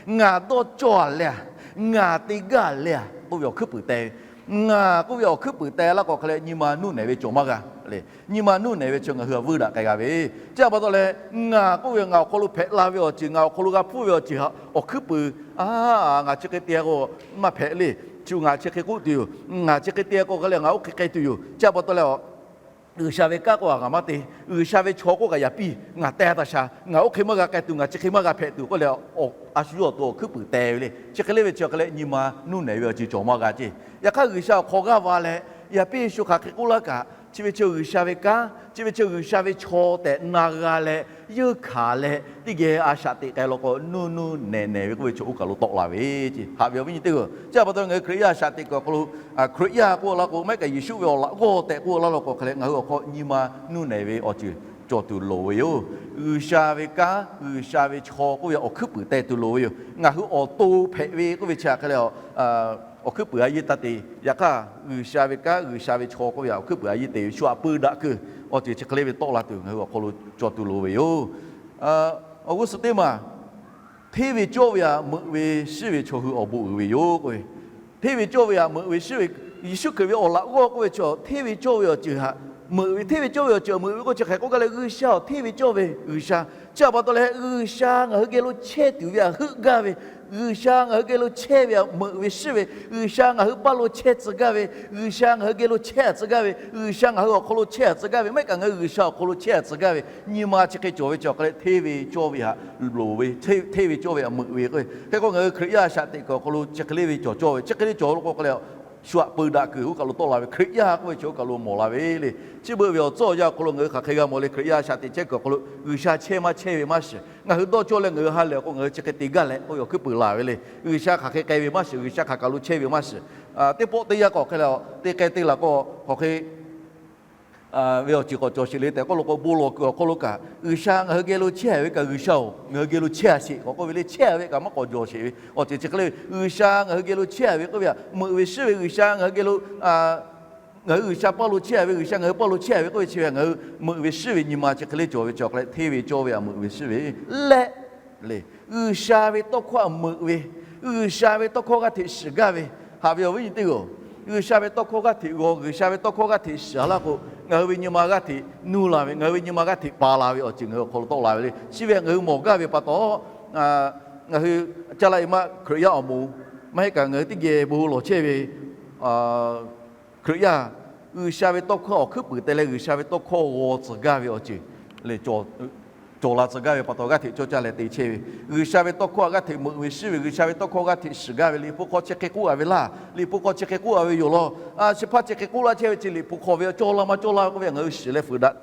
ngaˬ dawˇ cawˇ a le a, ngaˬ te gaˇ a le a k'oˆ ve awˬ hkuiˉ puiˍ teh ve. Ngaˬ k'oˆ ve awˬ hkuiˉ puiˍ teh laˇ k'o hk'e leh nyi ma nuˇ nehˬ ve cawˬ maˇ g'a le. Nyi ma nuˇ nehˬ ve chi ngaˬ hui a vuiˇ daꞈ k'ai g'a ve. Chi htaꞈ pa taw leh, ngaˬ k'oˆ ve ngaˬ awˬ hk'aw lo hpehꞈ la ve awˬ ceuˬ, ngaˬ awˬ hk'aw lo g'a hpuˇ ve awˬ ceuˬ htaꞈ awˬ hkuiˉ puiˍ, a, ngaˬ chi hk'e te k'o maˇ hpehꞈ le. Chi ngaˬ chi hk'e k'oˆ tuˬ yoˬ. Ngaˬ chi hk'e te k'o hk'e leh ngaˬ oˇ hk'e k'ai tuˬ yoˬ. Chi htaꞈ pa taw leh, G'uiˬsha ve kanˉ k'oˆ kaꞈ ngaˬ maˇ te, G'uiˬsha ve chaw k'oˆ kaꞈ yaꞈ piˇ ngaˬ teh taˇ sha, ngaˬ oˇ hk'e maˇ g'a k'ai tuˬ, ngaˬ chi hk'e maˇ g'a hpehꞈ tuˬ k'oˆ leh, a shu yawˇ awˬ to awˬ hkuiˉ puiˍ teh ve le. Chi hk'e le ve chi hk'e leh nyi ma nuˇ nehˬ ve awˬ ceuˬ cawˬ maˇ g'a ceˇ. Yaꞈ hk'aˇ G'uiˬsha awˬ hk'aw g'aˇ va leh, yaꞈ piˇ shu hk'aˬ hk'e k'oˆ laˇ kaꞈ, chi ve chi G'uiˬsha ve kanˉ, chi ve chi G'uiˬsha ve chaw tehꞈ na g'a leh, yeunˇ hkanˍ leh teˇ geh a shaꞈ teꞈ k'ai law k'o, nuˇ nuˇ nehˬ nehˬ ve k'oˆ ve chi oˇ kaˬ lo tawˆ la ve ceˇ. Haꞈ ve awˬ viˉ nyi teˇ g'aˇ, chi htaꞈ pa taw ngaˬ hui Hkriꞈ yaˇ a shaꞈ teꞈ kuiˬ awˬ hk'aw lo, Hkriꞈ yaˇ k'oˆ laˇ k'o, maˇ heˆ kaꞈ Yeˍsuˆ ve awˬ laꞈ g'awˇ tehꞈ k'oˆ laˇ law k'o hk'e leh, ngaˬ hui awˬ hk'aw nyi ma nuˇ nehˬ ve awˬ ceuˬ cawˬ tuˬ loˍ ve yoˬ. G'uiˬsha ve kanˉ, G'uiˬsha ve chaw k'oˆ ve awˬ hkuiˉ puiˍ teh tuˬ loˍ ve yoˬ. Ngaˬ hui awˬ to hpehꞈ ve k'oˆ ve chi hk'e leh, awˬ hkuiˉ puiˍ a yiˇ taˇ te. Yaꞈ hk'aˇ G'uiˬsha ve kanˉ, G'uiˬsha ve chaw k'oˆ ve awˬ hkuiˉ puiˍ a yiˇ te ve shu aꞈ peu daꞈ kuiˬ awˬ ceuˬ chi hk'e le ve tawˆ la tuˬ ngaˬ hui awˬ hk'aw lo cawˬ tuˬ loˍ ve yoˬ. Awˬ g'uˇ suhˍ teˇ maˬ, hteˇ ve cawˇ ve htaꞈ meuꞈ ve shiˉ ve chaw hui awˬ bon uiˍ ve yoˬ k'oˆ ve. Hteˇ ve cawˇ ve htaꞈ meuꞈ ve shiˉ ve, Yeˍsuˆ Hkriꞈ ve awˬ laꞈ g'awˇ k'oˆ ve chi hteˇ ve cawˇ ve awˬ ceuˬ htaꞈ meuꞈ ve, hteˇ ve cawˇ ve awˬ ceuˬ htaꞈ meuꞈ ve k'oˆ chi hk'e k'oˆ gaˇ leh, G'uiˬsha awˬ hteˇ ve cawˇ ve G'uiˬsha. Chi htaꞈ pa taw leh, G'uiˬsha ngaˬ hui geh lo chehˇ tuˬ ve htaꞈ heuˆ gaˇ ve, G'uiˬsha ngaˬ hui geh lo chehˇ ve htaꞈ meuꞈ ve shiˉ ve, G'uiˬsha ngaˬ hui paˇ lo chehˇ tcuh gaˇ ve, G'uiˬsha ngaˬ hui geh lo chehˇ a tcuh gaˇ ve, G'uiˬsha ngaˬ hui awˬ hk'aw lo chehˇ a tcuh gaˇ ve, maˇ heˆ kaꞈ ngaˬ hui G'uiˬsha awˬ hk'aw lo chehˇ a tcuh gaˇ ve, nyi ma chi hk'e cawˬ ve chi awˬ hk'e leh hteˇ ve cawˇ ve htaꞈ loˍ ve, hteˇ ve cawˇ ve htaꞈ meuꞈ ve k'o, hk'e k'o ngaˬ hui Hkriꞈ yaˇ a shaꞈ teꞈ kuiˬ awˬ hk'aw lo chi hk'e le ve cawˬ cawˇ ve, chi hk'e le cawˬ lo k'o hk'e leh, shu aꞈ peu daꞈ kuiˬ oˇ kaˬ lo tawˆ la ve, Hkriꞈ yaˇ k'oˆ ve chi oˇ kaˬ lo mawˬ la ve le. Chi beuꞈ ve awˬ tcuhˉ awˬ yanˇ awˬ hk'aw lo ngaˬ hui hk'aˬ hk'e g'a mawˬ le, Hkriꞈ yaˇ a shaꞈ teꞈ chehˇ kuiˬ awˬ hk'aw lo G'uiˬsha chehˇ maˇ chehˇ ve maˇ shiˍ, ngaˬ hui dawˇ cawˇ leh ngaˬ hui ha lehˬ k'o ngaˬ hui chi hk'e te gaˇ leh k'oˆ ve awˬ hkuiˉ puiˍ laˬ ve le. G'uiˬsha hk'aˬ hk'e k'ai ve maˇ shiˍ, G'uiˬsha hk'aˬ kaˬ lo chehˇ ve maˇ shiˍ. Teˇ pawˆ teˇ yanˇ k'o hk'e leh, te k'ai te laˬ k'o, hk'aˬ hk'e ve awˬ ceuˬ k'awꞈ cawˬ sheˍ le tehꞈ k'oˆ lo k'o, bon lawˬ kuiˬ awˬ hk'aw lo kaꞈ G'uiˬsha ngaˬ hui geh lo chehˇ ve kaꞈ, G'uiˬsha-oˬ, ngaˬ hui geh lo chehˇ a sheˍ k'awꞈ k'oˆ ve le. Chehˇ ve kaꞈ maˇ k'awꞈ jawˬ sheˍ ve awˬ ceuˬ chi hk'e le ve, G'uiˬsha ngaˬ hui geh lo chehˇ ve k'oˆ ve htaꞈ meuꞈ ve shiˉ ve, G'uiˬsha ngaˬ hui geh lo ngaˬ hui G'uiˬsha paˇ lo chehˇ ve, G'uiˬsha ngaˬ hui paˇ lo chehˇ ve k'oˆ ve chi ve ngaˬ hui meuꞈ ve shiˉ ve nyi ma chi hk'e le cawˬ ve chi awˬ hk'e leh hteˇ ve cawˇ ve htaꞈ meuꞈ ve shiˉ ve leh le. G'uiˬsha ve tawˇ hkawˇ htaꞈ meuꞈ ve, G'uiˬsha ve tawˇ hkawˇ g'aˇ hteꞈ shiˍ gaˇ ve, haꞈ ve awˬ viˉ nyi teˇ g'aˇ-oˬ, G'uiˬsha ve tawˇ hkawˇ g'aˇ hteꞈ g'aw, G'uiˬsha ve tawˇ hkawˇ g'aˇ hteꞈ shiˍ laˇ k'o, ngaˬ hui ve nyi ma g'aˇ hteꞈ nuˇ la ve, ngaˬ hui ve nyi ma g'aˇ hteꞈ pa la ve awˬ ceuˬ ngaˬ hui awˬ hk'aw lo tawˆ la ve le. Chi ve ngaˬ hui mawˬ gaˇ ve pa taw, ngaˬ hui caˇ la e maˇ Hkriꞈ yaˇ awˬ moˍ, maˇ heˆ kaꞈ ngaˬ hui teˇ geh bon lawˬ chehˇ ve Hkriꞈ yaˇ, G'uiˬsha ve tawˇ hkawˇ awˬ hkuiˉ puiˍ te leh G'uiˬsha ve tawˇ hkawˇ g'aw tcuh gaˇ ve awˬ ceuˬ le, cawˬ la tcuh gaˇ ve pa taw g'aˇ hteꞈ cawˇ caˇ leh te chehˇ ve, G'uiˬsha ve tawˇ hkawˇ htaꞈ g'aˇ hteꞈ meuꞈ ve shiˉ ve, G'uiˬsha ve tawˇ hkawˇ g'aˇ hteꞈ shiˍ gaˇ ve, Liꞈ hpu hk'aw chi hk'e k'oˆ a ve laˇ, Liꞈ hpu hk'aw chi hk'e k'oˆ a ve yoˬ law, chi hpaˇ chi hk'e k'oˆ laˇ chehˇ ve chi Liꞈ hpu hk'aw ve cawˇ laˇ maˇ cawˇ laˇ ve k'oˆ ve ngaˬ hui shiˍ leh fuiˍ daꞈ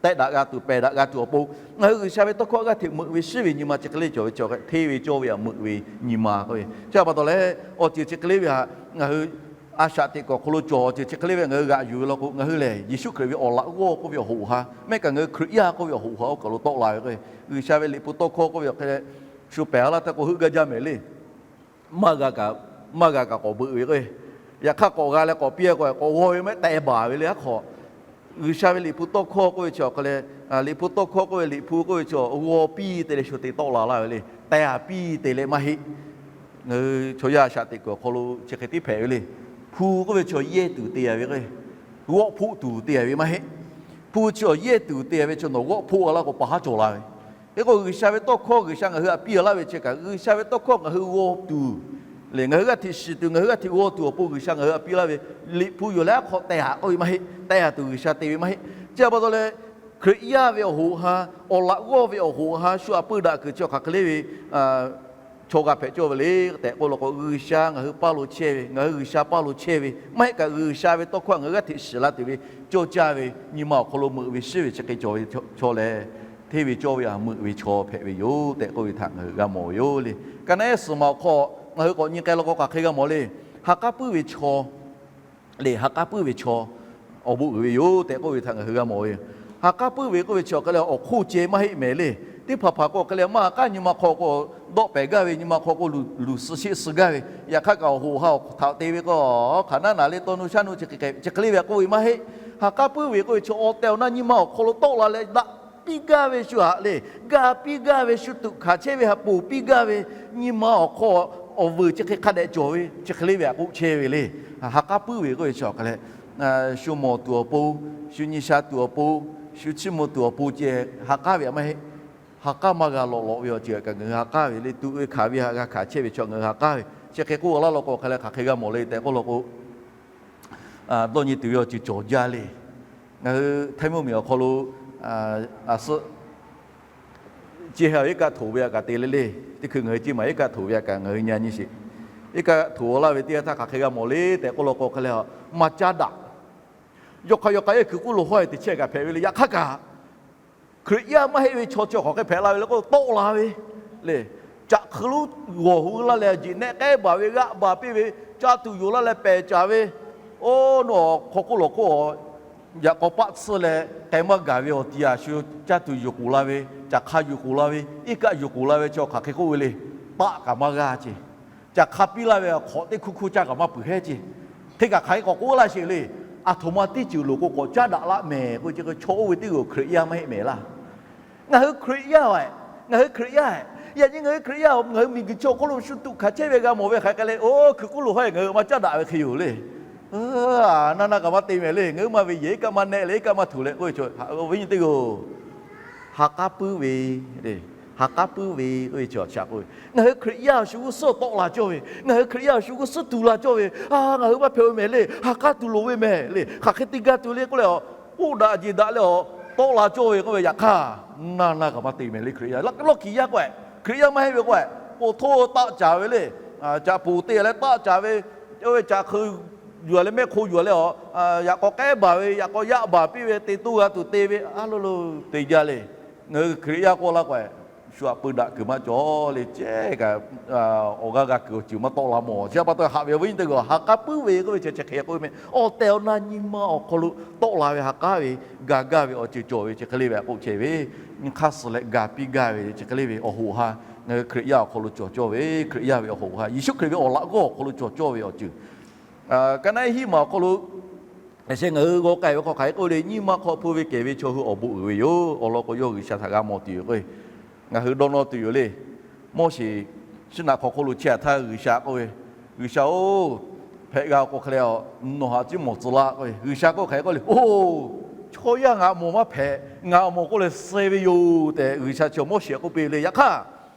tehˆ daꞈ g'a tuˬ, pehˬ daꞈ g'a tuˬ awˬ pon, ngaˬ hui G'uiˬsha ve tawˇ hkawˇ g'aˇ hteꞈ meuꞈ ve shiˉ ve nyi ma chi hk'e le cawˬ ve chi awˬ hk'e hteˇ ve cawˇ ve htaꞈ meuꞈ ve nyi ma k'oˆ ve. Chi htaꞈ pa taw leh, awˬ ceuˬ chi hk'e le ve htaꞈ ngaˬ hui a shaꞈ teꞈ kuiˬ awˬ hk'aw lo cawˬ awˬ ceuˬ chi hk'e le ve ngaˬ hui g'aꞈ yuˬ ve law k'o, ngaˬ hui lehˬ Yeˍsuˆ Hkriꞈ ve awˬ laꞈ g'awˇ k'oˆ ve awˬ hoꞈ ha, maˇ heˆ kaꞈ ngaˬ hui Hkriꞈ yaˇ k'oˆ ve awˬ hoꞈ ha oˇ kaˬ lo tawˆ la ve k'o, G'uiˬsha ve Liꞈ hpu tawˇ hkawˇ k'oˆ ve awˬ hk'e leh, shu pehˬ a laˇ htaˇ k'o heuˆ gaˇ jaˇ mehˍ le. Maˇ g'a kaꞈ, maˇ g'a kaꞈ k'awꞈ beuꞈ ve k'o, yaꞈ hk'aˇ k'awꞈ g'a leh k'awꞈ piˇ k'o, k'awꞈ g'aw ve maˇ heˆ, teh baˬ ve le. Aˉ hk'aw, G'uiˬsha ve Liꞈ hpu tawˇ hkawˇ k'oˆ ve chi awˬ hk'e leh, Liꞈ hpu tawˇ hkawˇ k'oˆ ve Liꞈ hpu k'oˆ ve chi g'aw piˇ te leh shu te tawˆ la laˇ ve le. Teh a piˇ te leh maˇ heˆ. Ngaˬ hui chaw yaˇ a shaꞈ teꞈ kuiˬ awˬ hk'aw lo chi hk'e tiˉ hpehꞈ ve le. Hpu k'oˆ ve chi yehˇ tuˬ te a ve k'o, g'awˆ hpoˆ tuˬ te a ve maˇ heˆ. Hpu chi yehˇ tuˬ te a ve chi nawˬ g'awˆ hpoˆ a laˇ k'o pa haˉ cawˬ la ve. Hk'e k'o G'uiˬsha ve tawˇ hkawˇ G'uiˬsha ngaˬ hui htaꞈ piˇ a laˇ ve chi kaꞈ, G'uiˬsha ve tawˇ hkawˇ ngaˬ hui g'aw tuˬ lehˬ, ngaˬ hui g'aˇ hteꞈ shiˍ tuˬ, ngaˬ hui g'aˇ hteꞈ g'aw tuˬ awˬ pon G'uiˬsha ngaˬ hui htaꞈ piˇ laˇ ve, Liꞈ hpu yoˬ leh aˉ hk'aw teh a k'oˆ ve maˇ heˆ. Teh a tuˬ G'uiˬsha te ve maˇ heˆ. Chi htaꞈ pa taw leh, Hkriꞈ yaˇ ve awˬ hoꞈ ha, awˬ laꞈ g'awˇ ve awˬ hoꞈ ha shu aꞈ peu daꞈ kuiˬ chi awˬ hk'aˬ hk'e le ve chaw g'a hpehꞈ cawˇ ve le tehꞈ k'oˆ law k'o, G'uiˬsha ngaˬ hui paˇ lo chehˇ ve, ngaˬ hui G'uiˬsha paˇ lo chehˇ ve, maˇ heˆ kaꞈ G'uiˬsha ve tawˇ hkawˇ htaꞈ ngaˬ hui g'aˇ hteꞈ shiˍ la tuˬ ve cawˇ caˇ ve nyi ma awˬ hk'aw lo meuꞈ ve shiˉ ve chi hk'e cawˬ ve chaw lehˬ, hteˇ ve cawˇ ve htaꞈ meuꞈ ve chaw hpehꞈ ve yoˬ tehꞈ k'oˆ ve htaꞈ ngaˬ hui g'a mawˬ ve yoˬ le. Ka naˉ ehˉ suhˍ ma awˬ hk'aw ngaˬ hui k'awꞈ nyi k'ai law k'o hk'aˬ hk'e g'a mawˬ le. Ha k'aˉ puiˉ ve chaw lehˬ, ha k'aˉ puiˉ ve chaw awˬ bon uiˍ ve yoˬ tehꞈ k'oˆ ve htaꞈ ngaˬ hui g'a mawˬ ve yoˬ. Ha k'aˉ puiˉ ve k'oˆ ve chi awˬ hk'e leh awˬ hk'oˆ ceh maˇ heˆ mehˍ le. Teˇ hpaˍ hpaˍ k'o hk'e leh maˇ ha k'aˉ nyi ma hk'aw k'o dawˆ pehˍ gaˇ ve, nyi ma hk'aw k'o luˬ suh sheˆ suh gaˇ ve, yaꞈ hk'aˇ kaꞈ awˬ hoꞈ ha awˬ htaꞈ te ve k'o, hk'aˬ naˉ naˍ le, taw nu shaˉ nu chi hk'e le ve k'oˆ ve maˇ heˆ. Ha k'aˉ puiˉ ve k'oˆ ve chi awˬ tehˬ awˬ na nyi ma awˬ hk'aw lo tawˆ la leh daꞈ piˇ gaˇ ve shu haꞈ le, ga piˇ gaˇ ve, shu tuꞈ hkanˍ chehˇ ve haꞈ ponˬ piˇ gaˇ ve, nyi ma awˬ hk'aw awˬ vuiˬ chi hk'e hk'a dehꞈ cawˬ ve chi hk'e le ve htaꞈ k'oˆ chehˇ ve le. Ha k'aˉ puiˉ ve k'oˆ ve chi awˬ hk'e leh shu mawˬ tuˬ awˬ pon, shu nyi sha tuˬ awˬ pon, shu chiˇ mvuh tuˬ awˬ pon ceh ha k'aˉ ve maˇ heˆ. Ha k'aˉ maˇ g'a lawꞈ lawꞈ ve awˬ ceuˬ kaꞈ ngaˬ hui ha k'aˉ ve le. Tuꞈ ve hkanˍ ve htaꞈ g'a hkanˍ chehˇ ve chaw ngaˬ hui ha k'aˉ ve. Chi hk'e k'oˆ laˇ law k'o hk'e leh hk'aˬ hk'e g'a mawˬ le tehꞈ k'oˆ law k'o, dawˇ nyi tuˬ ve awˬ ceuˬ cawˬ jaˇ le. Ngaˬ hui Htaiˇ mvuhˇmiˬ awˬ hk'aw lo a suhˆ ceh ha iˉ kaˆ htoꞈ ve htaꞈ kaꞈ te le le. Teˇ hkui ngaˬ hui ceh maˬ iˉ kaˆ htoꞈ ve htaꞈ kaꞈ ngaˬ hui nyi nyi sheˍ. Iˉ kaˆ htoꞈ laˇ ve teˇ g'aˇ htaˇ hk'aˬ hk'e g'a mawˬ le tehꞈ k'oˆ law k'o hk'e leh, maˇ caˉ daꞈ. Yawˇ hk'aˇ yawˇ k'aˇ ehˉ hkui k'oˆ lo hawˉ-e teꞈ chehˇ kaꞈ hpehꞈ ve le. Yaꞈ hk'aˇ kaꞈ Hkriꞈ yaˇ maˇ heˆ ve chaw chi hk'aˬ hk'e hpehꞈ la ve le k'o, tawˆ la ve le. Caꞈ hk'eu lonˉ g'awˬ hu laˇ leh, jeꞈ nehˆ k'ehˉ baˬ ve g'aˆ baˬ piˇ ve, caˇ tuˬ yoˬ laˇ leh pehˬ caˍ ve, oˇ nawˬ hk'aw k'oˆ lawˬ hk'oˆ yaꞈ k'aw paˆ tsuhˇ leh k'ai maˇ gaˬ ve awˬ ti a shu caˇ tuˬ yuˬ k'oˍ la ve, caꞈ hk'a yuˬ k'oˍ la ve, iˉ kaˆ yuˬ k'oˍ la ve chaw hk'aˬ hk'e k'oˆ ve le. Taˆ kaꞈ maˇ g'aˇ ce. Caꞈ hk'a piˇ laˇ ve hk'awꞈ teˇ hkuˇ hkuˇ caˇ kaꞈ maˇ peuˬ hehˉ ce. Hk'e kaꞈ hk'aˬ hk'e k'awꞈ k'oˆ laˇ sheˍ le. Aˬ htoꞈ ma teˇ ceuˬ loˍ k'o k'awꞈ caˉ daꞈ laˇ mehˍ k'o, chi hk'e chaw oˇ ve teˇ g'aˇ Hkriꞈ yaˇ maˇ heˆ mehˍ laˇ. Ngaˬ hui Hkriꞈ yaˇ-oˬ, ngaˬ hui Hkriꞈ yaˇ, yaꞈ nyi ngaˬ hui Hkriꞈ yaˇ-oˬ, ngaˬ hui miˬguiˬ chi awˬ hk'oˆ lo shu tuꞈ hkanˍ chehˇ ve g'a mawˬ ve hk'aˬ hk'e leh, oˇ hkui k'oˆ lo hawˉ-e ngaˬ hui maˇ caˉ daꞈ ve hk'e yoˬ le. Naˇ naˇ kaꞈ maˇ te mehˍ le. Ngaˬ hui maˇ ve yehˬ iˉ kaˆ maˇ nehˆ leh iˉ kaˆ maˇ htoꞈ leh k'oˆ ve chaw, awˬ viˉ nyi teˇ g'aˇ-oˬ, ha k'aˉ puiˉ ve le. Ha k'aˉ puiˉ ve k'oˆ ve chi awˬ shaꞈ k'oˆ ve, ngaˬ hui Hkriꞈ yaˇ awˬ shu g'uˇ suhˉ tawˆ la cawˇ ve, ngaˬ hui Hkriꞈ yaˇ awˬ shu g'uˇ suhˉ tu la cawˇ ve, a, ngaˬ hui maˇ hpehꞈ-oˬ mehˍ le. Ha k'aˉ tuˬ loˍ ve mehˍ le. Hk'aˬ hk'e te gaˇ tuˬ le k'oˆ leh, k'oˆ daꞈ jeˬ daꞈ leh awˬ tawˆ la cawˇ ve k'oˆ ve, yaꞈ hk'aˇ naˇ naˇ kaꞈ maˇ te mehˍ le. Hkriꞈ yaˇ lawˇ kiˬ yaˇ k'o, Hkriꞈ yaˇ maˇ heˆ ve k'o, k'oˍ htoˇ taˆ caˍ ve le. Caꞈ poˍ te leh taˆ caˍ ve, oˇ ve caꞈ hk'eu yuˬ leh mehˆ hk'o yuˬ leh awˬ, yaꞈ k'aw k'ehˉ baˬ ve, yaꞈ k'aw yaˆ baˬ piˇ ve, te toˇ g'a tuˬ te ve, a lo lo te jaˇ le. Ngaˬ hui Hkriꞈ yaˇ k'oˆ laˇ k'o, shu aꞈ peu daꞈ kuiˬ maˇ cawˬ le. Ceh kaꞈ awˬ g'aˇ g'a kuiˬ awˬ ceuˬ maˇ tawˆ la mawˬ. Chi pa taw haꞈ ve awˬ viˉ nyi teˇ g'aˇ, ha k'aˉ puiˉ ve k'oˆ ve chi chi hk'e k'oˆ ve mehˍ. Awˬ tehˬ awˬ na nyi ma awˬ hk'aw lo tawˆ la ve ha k'aˉ ve, ga gaˇ ve awˬ ceuˬ cawˬ ve chi hk'e le ve htaꞈ k'oˆ chehˇ ve, nyi hk'aˇ suh leh ga piˇ gaˇ ve chi hk'e le ve awˬ hoꞈ ha ngaˬ hui Hkriꞈ yaˇ awˬ hk'aw lo cawˬ cawˇ ve. Hkriꞈ yaˇ ve awˬ hoꞈ ha, Yeˍsuˆ Hkriꞈ ve awˬ laꞈ g'awˇ awˬ hk'aw lo cawˬ cawˇ ve awˬ ceuˬ. Ka naˆ iˉ hiˆ maˬ awˬ hk'aw lo, a sheh ngaˬ hui g'aw k'ai ve hk'aw hk'aˬ hk'e k'oˆ le, nyi ma hk'aw hpu ve kehˬ ve chaw hui awˬ bon uiˍ ve yoˬ. Awˬ lawn k'o, yawˇ G'uiˬsha htaꞈ g'a mawˬ tuˬ yoˬ k'o, ngaˬ hui dawˇ nawˇ tuˬ yoˬ le. Moˉseˍ shinˉ naꞈ hk'aw hk'oˆ lo chehˇ htaˇ G'uiˬsha k'oˆ ve, G'uiˬsha-oˬ, hpehꞈ g'a k'o hk'e leh, nawˬ htaꞈ ciˉ mawˬ tcuh laˇ k'oˆ ve. G'uiˬsha k'oˆ hk'e k'oˆ le, Oˬ, chaw yaˇ ngaˬ mawˬ maˇ hpehꞈ. Ngaˬ mawˬ k'oˆ leh suh ve yoˬ tehꞈ G'uiˬsha chi Moˉseˍ k'oˆ piˇ le. Yaꞈ hk'aˇ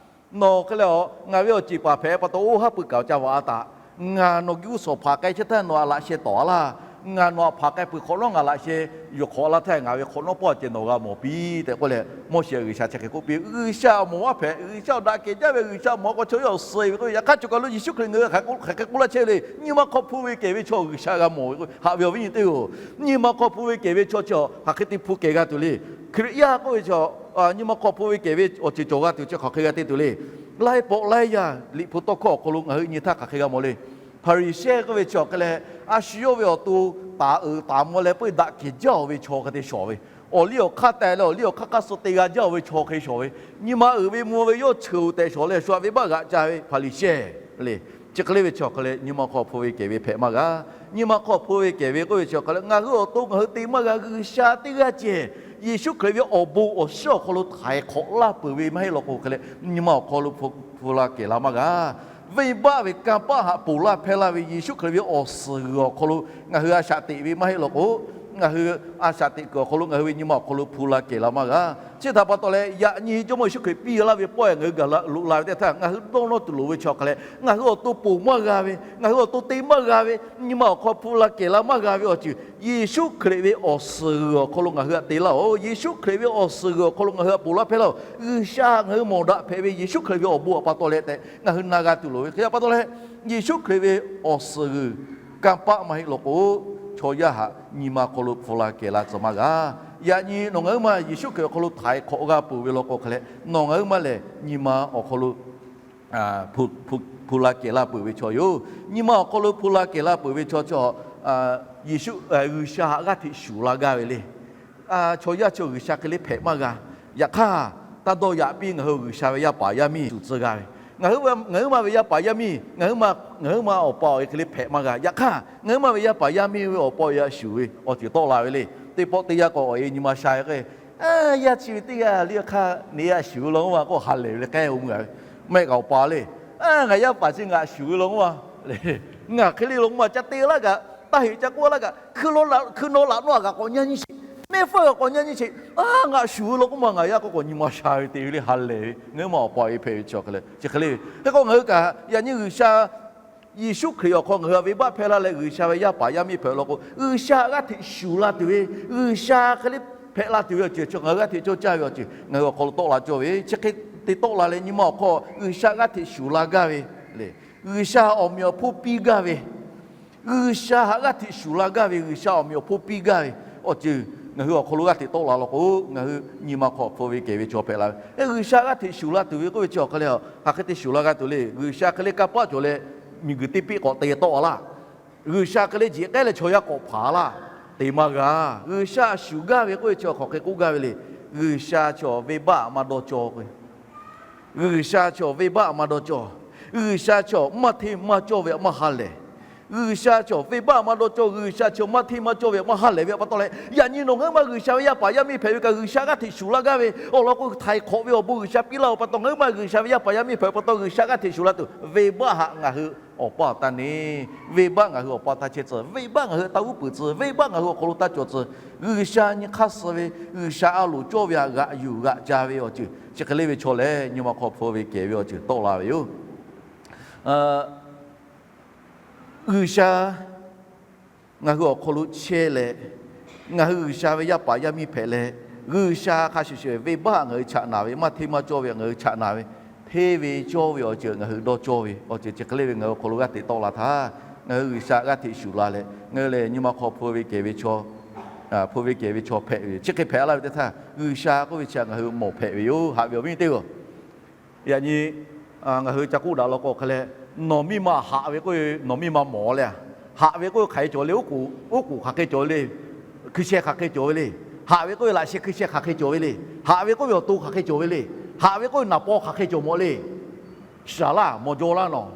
nawˬ hk'e leh nawˬ ngaˬ ve awˬ ceˬ paˍ hpehꞈ pa taw, oˇ haˉ pui kaꞈ ca vaꞈ a taꞈ. Ngaˬ nawˬ geh g'uˇ suhˍ hpaˍ k'ai chehˇ htaˇ nawˬ aꞈ laꞈ sheh tawˍ a laˇ. Ngaˬ nawˬ aꞈ hpaˍ k'ai peuˬ hk'awꞈ nawˉ ngaˬ laꞈ sheh yuˬ hk'awꞈ la htaˇ, ngaˬ ve hk'awꞈ nawˉ pawˆ ceh nawˬ g'a mawˬ piˇ tehꞈ k'oˆ leh, Moˉseˍ G'uiˬsha chi hk'e k'oˆ piˇ. G'uiˬsha awˬ mawˬ maˇ hpehꞈ. G'uiˬsha awˬ daꞈ kehˬ jaˇ ve, G'uiˬsha mawˬ k'o chaw yaˇ awˬ suh ve k'oˆ ve. Yaꞈ hk'aˇ choˬ kaˬ lo Yeˍsuˆ Hkriꞈ ngaˬ hui hk'aˬ hk'e k'oˆ laˇ chehˇ le. Nyi ma hk'aw hpu ve kehˬ ve chaw G'uiˬsha g'a mawˬ ve k'o, haꞈ ve awˬ viˉ nyi teˇ g'aˇ, nyi ma hk'aw hpu ve kehˬ ve chaw chi hk'aˬ hk'e te hpu kehˬ g'a tuˬ le. Hkriꞈ yaˇ k'oˆ ve chaw, nyi ma hk'aw hpu ve kehˬ ve awˬ ceuˬ cawˬ g'a tuˬ chi hk'aˬ hk'e g'a te tuˬ le. Laiˉ pawˆ laiˉ yaˇ Liꞈ hpu tawˇ hkawˇ awˬ hk'aw lo ngaˬ hui nyi htaˇ hk'aˬ hk'e g'a mawˬ le. Hpaˍriˍsehˇ k'oˆ ve chi awˬ hk'e leh, a shu yawˇ ve awˬ to taˍ uiˍ taˍ mvuh leh peu daꞈ kehˬ jaˇ-oˬ ve chaw hk'e te shawˍ ve, awˬ liˇ awˬ hk'aˇ teh leh awˬ liˇ awˬ hk'aˇ hk'aˇ suh te g'a jaˇ-oˬ ve chaw hk'e shawˍ ve, nyi ma uiˍ ve mvuh ve yawˇ cheuˬ-oˬ tehꞈ shawˍ leh shu aꞈ venˇbaˆ g'aꞈ ca ve Hpaˍriˍsehˇ le. Chi hk'e le ve chi awˬ hk'e leh nyi ma hk'aw hpu ve kehˬ ve hpehꞈ maˇ g'a. Nyi ma hk'aw hpu ve kehˬ ve k'oˆ ve chi awˬ hk'e leh, ngaˬ hui awˬ to ngaˬ hui te maˇ g'a. G'uiˬsha teˇ g'aˇ ceh Yeˍsuˆ Hkriꞈ ve awˬ bon awˬ shiˉ awˬ hk'aw lo htaiˍ hk'awꞈ laˇ peuˬ ve maˇ heˆ law k'o hk'e leh, nyi ma awˬ hk'aw lo hpu la kehˬ la maˇ g'a. Venˇbaˆ ve kanˇ paˆ haꞈ ponˬ laˇ hpehˇ laˇ ve Yeˍsuˆ Hkriꞈ ve awˬ suhˍ g'uiˬ awˬ hk'aw lo ngaˬ hui a shaꞈ teꞈ ve maˇ heˆ law k'o, ngaˬ hui a shaꞈ teꞈ kuiˬ awˬ hk'aw lo ngaˬ hui ve nyi ma awˬ hk'aw lo hpu la kehˬ la maˇ g'a. Chi htaꞈ pa taw leh, yaꞈ nyi Jawˇmawˇ Yeˍsuˆ Hkriꞈ piˇ laˇ ve pawehˇ ngaˬ hui gaˬ la loꞈ la ve teˇ htaˇ, ngaˬ hui dawˇ nawˇ tuˬ loˍ ve chi awˬ hk'e leh, ngaˬ hui awˬ to ponˬ maˇ g'a ve, ngaˬ hui awˬ to te maˇ g'a ve, nyi ma awˬ hk'aw hpu la kehˬ la maˇ g'a ve awˬ ceuˬ Yeˍsuˆ Hkriꞈ ve awˬ suhˍ g'uiˬ awˬ hk'aw lo ngaˬ hui htaꞈ te laˇ-oˬ. Yeˍsuˆ Hkriꞈ ve awˬ suhˍ g'uiˬ awˬ hk'aw lo ngaˬ hui htaꞈ ponˬ laˇ hpehˇ laˇ-oˬ. G'uiˬsha ngaˬ hui mawˬ daꞈ hpehꞈ ve Yeˍsuˆ Hkriꞈ ve awˬ bon awˬ pa taw leh tehꞈ ngaˬ hui na g'a tuˬ loˍ ve hk'e pa taw leh, Yeˍsuˆ Hkriꞈ ve awˬ suhˍ g'uiˬ kanˇ paˆ maˇ heˆ law k'o, chaw yaˇ htaꞈ nyi ma awˬ hk'aw lo hpu la kehˬ la tcuh maˇ g'a. Yaꞈ nyi nawˬ ngaˬ hui maˇ Yeˍsuˆ Hkriꞈ awˬ hk'aw lo htaiˍ hk'awꞈ g'a peuˬ ve law k'o hk'e leh, nawˬ ngaˬ hui maˇ lehˬ nyi ma awˬ hk'aw lo hpu la kehˬ la peuˬ ve chaw yoˬ. Nyi ma awˬ hk'aw lo hpu la kehˬ la peuˬ ve chaw chi Yeˍsuˆ, G'uiˬsha haꞈ g'aˇ hteꞈ shuˍ la gaˇ ve le. Chaw yaˇ chi G'uiˬsha hk'e le hpehꞈ maˇ g'a. Yaꞈ hk'aˇ, taˇ dawˇ yaꞈ piˇ ngaˬ hui G'uiˬsha ve yaˇ paˍ yaˇ miˇ shuˍ tcuh g'a ve, ngaˬ hui ma ve yaˇ paˍ yaˇ miˇ, ngaˬ hui ma awˬ pa awˬ e hk'e le hpehꞈ maˇ g'a. Yaꞈ hk'aˇ, ngaˬ hui ma ve yaˇ paˍ yaˇ miˇ ve awˬ pa awˬ e a shuˍ ve awˬ ceuˬ tawˆ la ve le. Teˇ pawˆ teˇ yanˇ k'o awˬ e nyi ma sha ve k'o, yaˇ chi ve teˇ g'aˇ le hk'aˇ ne a shuˍ ve law k'oˆ ma k'oˆ ha lehˬ ve le k'ai o mvuh g'a ve. Mehˆ kaꞈ awˬ pa le, ngaˬ yaˇ paˍ chi ngaˬ shuˍ ve law k'oˆ ma, ngaˬ hk'e le law k'oˆ ma ca te laˇ kaꞈ, taˇ heꞈ ca k'oˆ laˇ kaꞈ, hkui naw laꞈ nawˉ a kaꞈ k'awꞈ nyi nyi sheˍ, mehˆ feuˉ kaꞈ k'awꞈ nyi nyi sheˍ. Ngaˬ shuˍ ve law k'oˆ ma ngaˬ yaˇ k'o k'awꞈ nyi ma sha ve te ve le ha lehˬ ve. Ngaˬ hui ma awˬ pa awˬ e hpehꞈ ve chi awˬ hk'e le chi hk'e le ve. Hk'e k'o ngaˬ hui kaꞈ yaꞈ nyi G'uiˬsha Yeˍsuˆ Hkriꞈ awˬ hk'aw ngaˬ hui a venˇbaˆ hpehˇ laˇ leh G'uiˬsha ve yaˇ paˍ yaˇ miˇ hpehꞈ law k'o, G'uiˬsha haꞈ g'aˇ hteꞈ shuˍ la tuˬ ve, G'uiˬsha hk'e le hpehꞈ la tuˬ ve awˬ ceuˬ chi ngaˬ hui g'aˇ hteꞈ cawˇ caˇ ve awˬ ceuˬ ngaˬ hui awˬ hk'aw lo tawˆ la cawˇ ve. Chi hk'e te tawˆ la leh nyi ma awˬ hk'aw G'uiˬsha g'aˇ hteꞈ shuˍ la gaˇ ve le. G'uiˬsha awˬ meꞈ awˬ hponˇ piˇ gaˇ ve, G'uiˬsha haꞈ g'aˇ hteꞈ shuˍ la gaˇ ve, G'uiˬsha awˬ meꞈ awˬ hponˇ piˇ gaˇ ve awˬ ceuˬ ngaˬ hui awˬ hk'aw lo g'aˇ hteꞈ tawˆ la law k'o, ngaˬ hui nyi ma hk'aw hpu ve kehˬ ve chaw hpehꞈ la ve. G'uiˬsha g'aˇ hteꞈ shuˍ la tuˬ ve k'oˆ ve chi awˬ hk'e le, hk'aˬ hk'e te shuˍ la g'a tuˬ le. G'uiˬsha hk'e le kanˇ paˆ cawˬ leh miˬguiˬ teˇ piˆ k'awꞈ te tawˆ a laˇ. G'uiˬsha hk'e le jiꞈ k'ehˉ leh chaw yaˇ k'awꞈ hpanˍ laˇ, te maˇ g'a. G'uiˬsha shuˍ gaˇ ve k'oˆ ve chi hk'aˬ hk'e k'oˆ gaˇ ve le. G'uiˬsha chaw venˇbaˆ maˇ dawˇ cawˇ k'o, G'uiˬsha chaw venˇbaˆ maˇ dawˇ cawˇ. G'uiˬsha chaw maˇ hteˇ maˇ cawˇ ve maˇ ha lehˬ. G'uiˬsha chaw venˇbaˆ maˇ dawˇ cawˇ, G'uiˬsha chaw maˇ hteˇ maˇ cawˇ ve maˇ ha lehˬ ve pa taw leh, yaꞈ nyi nawˬ ngaˬ hui ma G'uiˬsha ve yaˇ paˍ yaˇ miˇ hpehꞈ ve kaꞈ G'uiˬsha g'aˇ hteꞈ shuˍ la gaˇ ve awˬ lawn k'o, htaiˍ hk'awꞈ ve awˬ bon G'uiˬsha piˇ laˇ ve pa taw, ngaˬ hui ma G'uiˬsha ve yaˇ paˍ yaˇ miˇ hpehꞈ ve pa taw, G'uiˬsha g'aˇ hteꞈ shuˍ la tuˬ venˇbaˆ haꞈ ngaˬ hui awˬ pa awˬ taˇ ne, venˇbaˆ ngaˬ hui awˬ pa taˇ chehˇ tcuh, venˇbaˆ ngaˬ hui taˇ uˉ peunˍ tcuh, venˇbaˆ ngaˬ hui awˬ hk'aw lo taˇ cawˬ tcuh. G'uiˬsha nyi hk'aˇ suh ve, G'uiˬsha a loˍ cawˇ ve htaꞈ g'aꞈ yuˬ g'aꞈ ca ve awˬ ceuˬ chi hk'e le ve chaw lehˬ, nyi ma hk'aw hpu ve kehˬ ve awˬ ceuˬ tawˆ la ve yoˬ. G'uiˬsha ngaˬ hui awˬ hk'aw lo chehˇ leh, ngaˬ hui G'uiˬsha ve yaˇ paˍ yaˇ miˇ hpehꞈ leh, G'uiˬsha hk'a shuˍ shuˍ venˇbaˆ ngaˬ hui chaꞈ naˍ ve, maˇ hteˇ maˇ cawˇ ve ngaˬ hui chaꞈ naˍ ve, hteˇ ve cawˇ ve awˬ ceuˬ ngaˬ hui dawˇ cawˇ ve awˬ ceuˬ chi hk'e le ve ngaˬ hui awˬ hk'aw lo g'aˇ hteꞈ tawˆ la htaˇ, ngaˬ hui G'uiˬsha g'aˇ hteꞈ shuˍ la leh ngaˬ hui lehˬ nyi ma hk'aw hpu ve kehˬ ve chaw hpu ve kehˬ ve chaw hpehꞈ ve chi hk'e hpehꞈ laˇ ve teˇ htaˇ, G'uiˬsha k'oˆ ve chi htaꞈ ngaˬ hui mawˬ hpehꞈ ve yoˬ. Haꞈ ve awˬ viˉ teˇ g'aˇ, yaꞈ nyi ngaˬ hui ca k'oˆ daꞈ law k'o hk'a leh, nawˬ miˇ ma haꞈ ve k'oˆ ve, nawˬ miˇ ma mawˬ le. Haꞈ ve k'oˆ ve hk'aˬ hk'e cawˬ le. Oˉ k'oˍ hk'aˬ hk'e cawˬ ve le. Hkui sheh hk'aˬ hk'e cawˬ ve le. Haꞈ ve k'oˆ ve laꞈ sheh hkui sheh hk'aˬ hk'e cawˬ ve le. Haꞈ ve k'oˆ ve awˬ to hk'aˬ hk'e cawˬ ve le. Haꞈ ve k'oˆ ve naˍ paw hk'aˬ hk'e cawˬ mawˬ le. Shaˍ laˇ, mawˬ jaw laˇ nawˬ.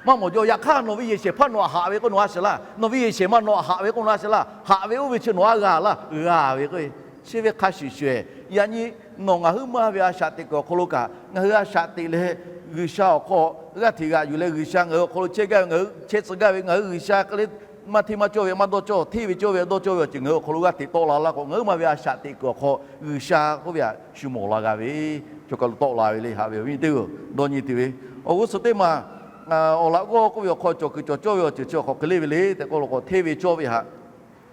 Maˇ mawˬ jaw. Yaꞈ hk'aˇ nawˬ ve yehˬ shehˍ hpaˇ nawˬ htaꞈ haꞈ ve k'o nawˬ a shaˍ laˇ. Nawˬ ve yehˬ shehˍ ma nawˬ htaꞈ haꞈ ve k'o nawˬ a shaˍ laˇ. Haꞈ ve oˇ ve chi nawˬ a g'a laˇ, g'a ve k'o, chi ve hk'a shuˍ shuˍ yaꞈ nyi nawˬ ngaˬ huiˉ maˇ ve a shaꞈ teꞈ kuiˬ awˬ hk'aw lo kaꞈ, ngaˬ hui a shaꞈ teꞈ leh G'uiˬsha awˬ hk'aw g'aˇ hteꞈ g'aꞈ yuˬ leh G'uiˬsha ngaˬ hui awˬ hk'aw lo chehˇ gaˇ ve, ngaˬ hui chehˇ tcuh gaˇ ve, ngaˬ hui G'uiˬsha hk'e le maˇ hteˇ maˇ cawˇ ve maˇ dawˇ cawˇ, hteˇ ve cawˇ ve dawˇ cawˇ ve awˬ ceuˬ ngaˬ hui awˬ hk'aw lo g'aˇ hteꞈ tawˆ la laˇ k'o, ngaˬ huiˉ maˇ ve a shaꞈ teꞈ kuiˬ awˬ hk'aw G'uiˬsha k'oˆ ve htaꞈ shu mawˬ la g'a ve, chaw kaˬ lo tawˆ la ve le. Haꞈ ve awˬ viˉ teˇ g'aˇ dawˇ nyi tuˬ ve awˬ g'uˇ suhˍ teˇ maˬ awˬ laꞈ g'awˇ k'oˆ ve awˬ hk'aw cawˬ kuiˬ cawˬ cawˇ ve awˬ ceuˬ chi awˬ hk'aw hk'e le ve le tehꞈ k'oˆ law k'o, hteˇ ve cawˇ ve htaꞈ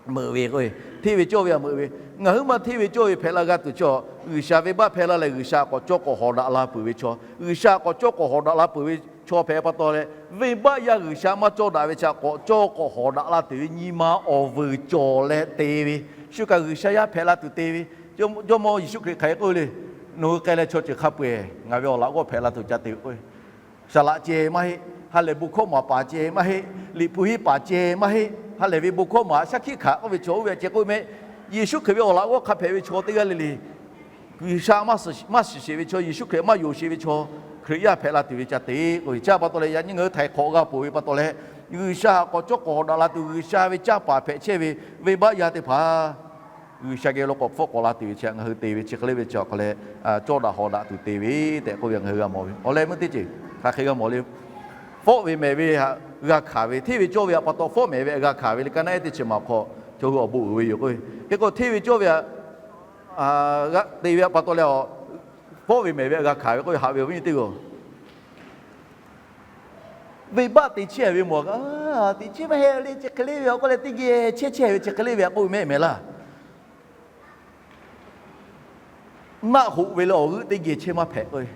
meuꞈ ve k'o, hteˇ ve cawˇ ve htaꞈ meuꞈ ve, ngaˬ huiˉ maˇ hteˇ ve cawˇ ve hpehꞈ la g'a tuˬ chaw, G'uiˬsha venˇbaˆ hpehˇ laˇ leh G'uiˬsha k'awꞈ cawˇ k'awꞈ hawꞈ daꞈ la peuˬ ve chaw, G'uiˬsha k'awꞈ cawˇ k'awꞈ hawꞈ daꞈ la peuˬ ve chaw hpehꞈ pa taw leh, venˇbaˆ yaˇ G'uiˬsha maˇ cawˇ daꞈ ve chi htaꞈ k'awꞈ cawˇ k'awꞈ hawꞈ daꞈ la tuˬ ve nyi ma awˬ vuiˬ cawˬ leh te ve, shu kaꞈ G'uiˬsha yaˇ hpehꞈ la tuˬ te ve, Jawˇmawˇ Yeˍsuˆ Hkriꞈ hk'aˬ hk'e k'oˆ ve le, nawˬ hui k'ai leh chaw ceuˬ hk'a peu-eˬ ngaˬ ve awˬ laꞈ g'awˇ hpehꞈ la tuˬ ca te k'oˆ ve, saˍ laꞈ ceh maˇ heˆ, ha lehˬ bon hkawˇ maˍ paˍ ceh maˇ heˆ, liꞈ hpu henˇ paˍ ceh maˇ heˆ, ha lehˬ ve bon hkawˇ maˍ shaˉ hkiˆ hkanˍ k'oˆ ve chaw oˇ ve ceh k'oˆ ve mehˆ. Yeˍsuˆ Hkriꞈ ve awˬ laꞈ g'awˇ hk'a hpehꞈ ve chaw teˇ g'aˇ le le, G'uiˬsha maˇ shiˍ sheˍ ve chaw, Yeˍsuˆ Hkriꞈ maˇ yonˍ sheˍ ve chaw, Hkriꞈ yaˇ hpehꞈ la tuˬ ve ca te k'oˆ ve chi pa taw leh, yaꞈ nyi ngaˬ hui htaiˍ hk'awꞈ g'a peuˬ ve pa taw leh, G'uiˬsha htaꞈ k'awꞈ cawˇ k'awꞈ hawꞈ daꞈ la tuˬ, G'uiˬsha ve canˇ paˍ hpehꞈ chehˇ ve venˇbaˆ yaˇ teˇ hpaˍ G'uiˬsha geh lo k'awꞈ hpfuhˆ k'awꞈ la tuˬ ve chi ngaˬ hui te ve chi hk'e le ve chi awˬ hk'aw leh, cawˇ daꞈ hawꞈ daꞈ tuˬ te ve tehꞈ k'oˆ ve ngaˬ hui g'a mawˬ ve. Awˬ leh meuˇ teˇ ceuˬ hk'aˬ hk'e g'a mawˬ le. Fawˆ ve mehˍ ve htaꞈ g'a hkanˍ ve, hteˇ ve cawˇ ve htaꞈ pa taw fawˆ mehˍ ve htaꞈ g'a hkanˍ ve le. Ka naˆ ehˉ teˇ chi maˬ hk'aw chaw hui awˬ bon uiˍ ve yoˬ k'o, hk'e k'o hteˇ ve cawˇ ve htaꞈ g'a te ve htaꞈ pa taw leh, fawˆ ve mehˍ ve htaꞈ g'a hkanˍ ve k'oˆ ve, haꞈ ve awˬ viˉ teˇ g'aˇ, venˇbaˆ te chehˇ ve mawˬ, te chehˇ maˇ heˆ le, chi hk'e le ve k'oˆ leh teˇ geh chehˇ chehˇ ve chi hk'e le ve htaꞈ k'oˆ ve mehˆ mehˍ laˇ. Naˆ hoꞈ ve leh awˬ g'euˆ teˇ geh chehˇ maˇ hpehꞈ k'oˆ ve,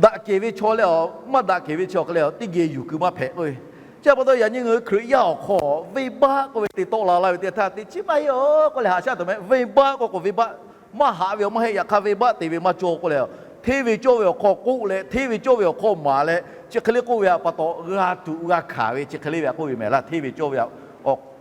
daꞈ kehˬ ve chaw leh maˇ daꞈ kehˬ ve chaw hk'e leh teˇ geh yuˬ keu maˇ hpehꞈ k'oˆ ve. Chi pa taw yaꞈ nyi ngaˬ hui Hkriꞈ yaˇ awˬ hk'aw venˇbaˆ k'oˆ ve te tawˆ la laˇ ve teˇ htaˇ, te chehˇ maˇ heˆ aˬ k'oˆ leh haꞈ shaˉ tuˬ mehˆ. Venˇbaˆ k'oˆ k'o venˇbaˆ maˇ haꞈ ve awˬ maˇ heˆ. Yaꞈ hk'aˇ venˇbaˆ te ve maˇ cawˇ k'oˆ leh, hteˇ ve cawˇ ve awˬ hk'aw k'oˆ leh hteˇ ve cawˇ ve awˬ hk'aw maˍ leh chi hk'e le k'oˆ ve htaꞈ pa taw g'a tuꞈ g'a hkanˍ ve chi hk'e le ve htaꞈ k'oˆ ve mehˍ laˇ. Hteˇ ve cawˇ ve htaꞈ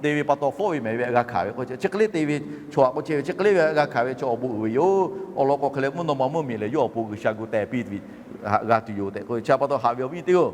te ve pa taw fawˆ ve mehˍ ve g'a hkanˍ ve k'o, chi hk'e le te ve chaw htaꞈ k'oˆ chehˇ ve, chi hk'e le ve g'a hkanˍ ve chaw awˬ bon uiˍ ve yoˬ. Awˬ lawn k'o hk'e leh mvuhˇ naw ma mvuhˇmiˬ lehˬ yawˇ awˬ pon G'uiˬsha gu teh piˇ ve htaꞈ g'a tuˬ yoˬ tehꞈ k'oˆ ve chi pa taw haꞈ ve awˬ viˉ nyi teˇ-oˬ,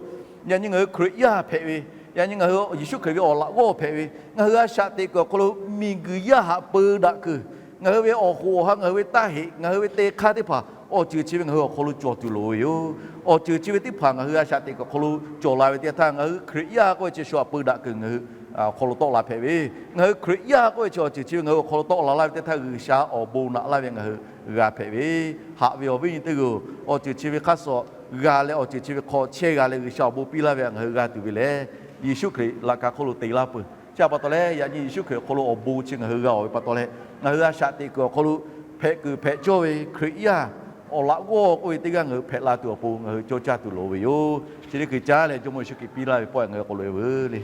yaꞈ nyi ngaˬ hui Hkriꞈ yaˇ hpehꞈ ve, yaꞈ nyi ngaˬ hui Yeˍsuˆ Hkriꞈ ve awˬ laꞈ g'awˇ hpehꞈ ve, ngaˬ hui a shaꞈ teꞈ kuiˬ awˬ hk'aw lo miˬguiˬ yaˇ htaꞈ peu daꞈ kuiˬ, ngaˬ hui ve awˬ hoꞈ awˬ ha, ngaˬ hui ve taˇ heꞈ, ngaˬ hui ve te hk'aˇ teˇ hpaˍ awˬ ceuˬ chi ve ngaˬ hui awˬ hk'aw lo cawˬ tuˬ loˍ ve yoˬ. Awˬ ceuˬ chi ve teˇ hpaˍ ngaˬ hui a shaꞈ teꞈ kuiˬ awˬ hk'aw lo cawˬ la ve teˇ yanˇ htaˇ, ngaˬ hui Hkriꞈ yaˇ k'oˆ ve chi shu htaꞈ peu daꞈ kuiˬ ngaˬ hui awˬ hk'aw lo tawˆ la hpehꞈ ve, ngaˬ hui Hkriꞈ yaˇ k'oˆ ve chi awˬ ceuˬ chi ve ngaˬ hui awˬ hk'aw lo tawˆ la laˇ ve teˇ htaˇ, G'uiˬsha awˬ bon naꞈ laˇ ve ngaˬ hui g'a hpehꞈ ve, haꞈ ve awˬ viˉ nyi teˇ-oˬ, awˬ ceuˬ chi ve hk'aˇ suh g'a leh awˬ ceuˬ chi ve hk'aw chehˇ g'a leh G'uiˬsha awˬ bon piˇ laˇ ve htaꞈ ngaˬ hui g'a tuˬ ve lehˬ, Yeˍsuˆ Hkriꞈ laꞈ ka hk'oˆ lo te laˇ peuˬ. Chi pa taw leh yaꞈ nyi Yeˍsuˆ Hkriꞈ awˬ hk'aw lo awˬ bon chi ngaˬ hui g'a-oˬ ve pa taw leh, ngaˬ hui a shaꞈ teꞈ kuiˬ awˬ hk'aw lo hpehꞈ kuiˬ hpehꞈ cawˇ ve Hkriꞈ yaˇ awˬ laꞈ g'awˇ k'oˆ ve teˇ g'aˇ ngaˬ hui hpehꞈ la tuˬ awˬ pon ngaˬ hui cawˇ caˇ tuˬ loˍ ve yoˬ. Chi teˇ hkui caˉ leh Jawˇmawˇ Yeˍsuˆ Hkriꞈ piˇ laˇ ve pawehˇ ngaˬ hui k'awꞈ loꞈ-e veuˬ le.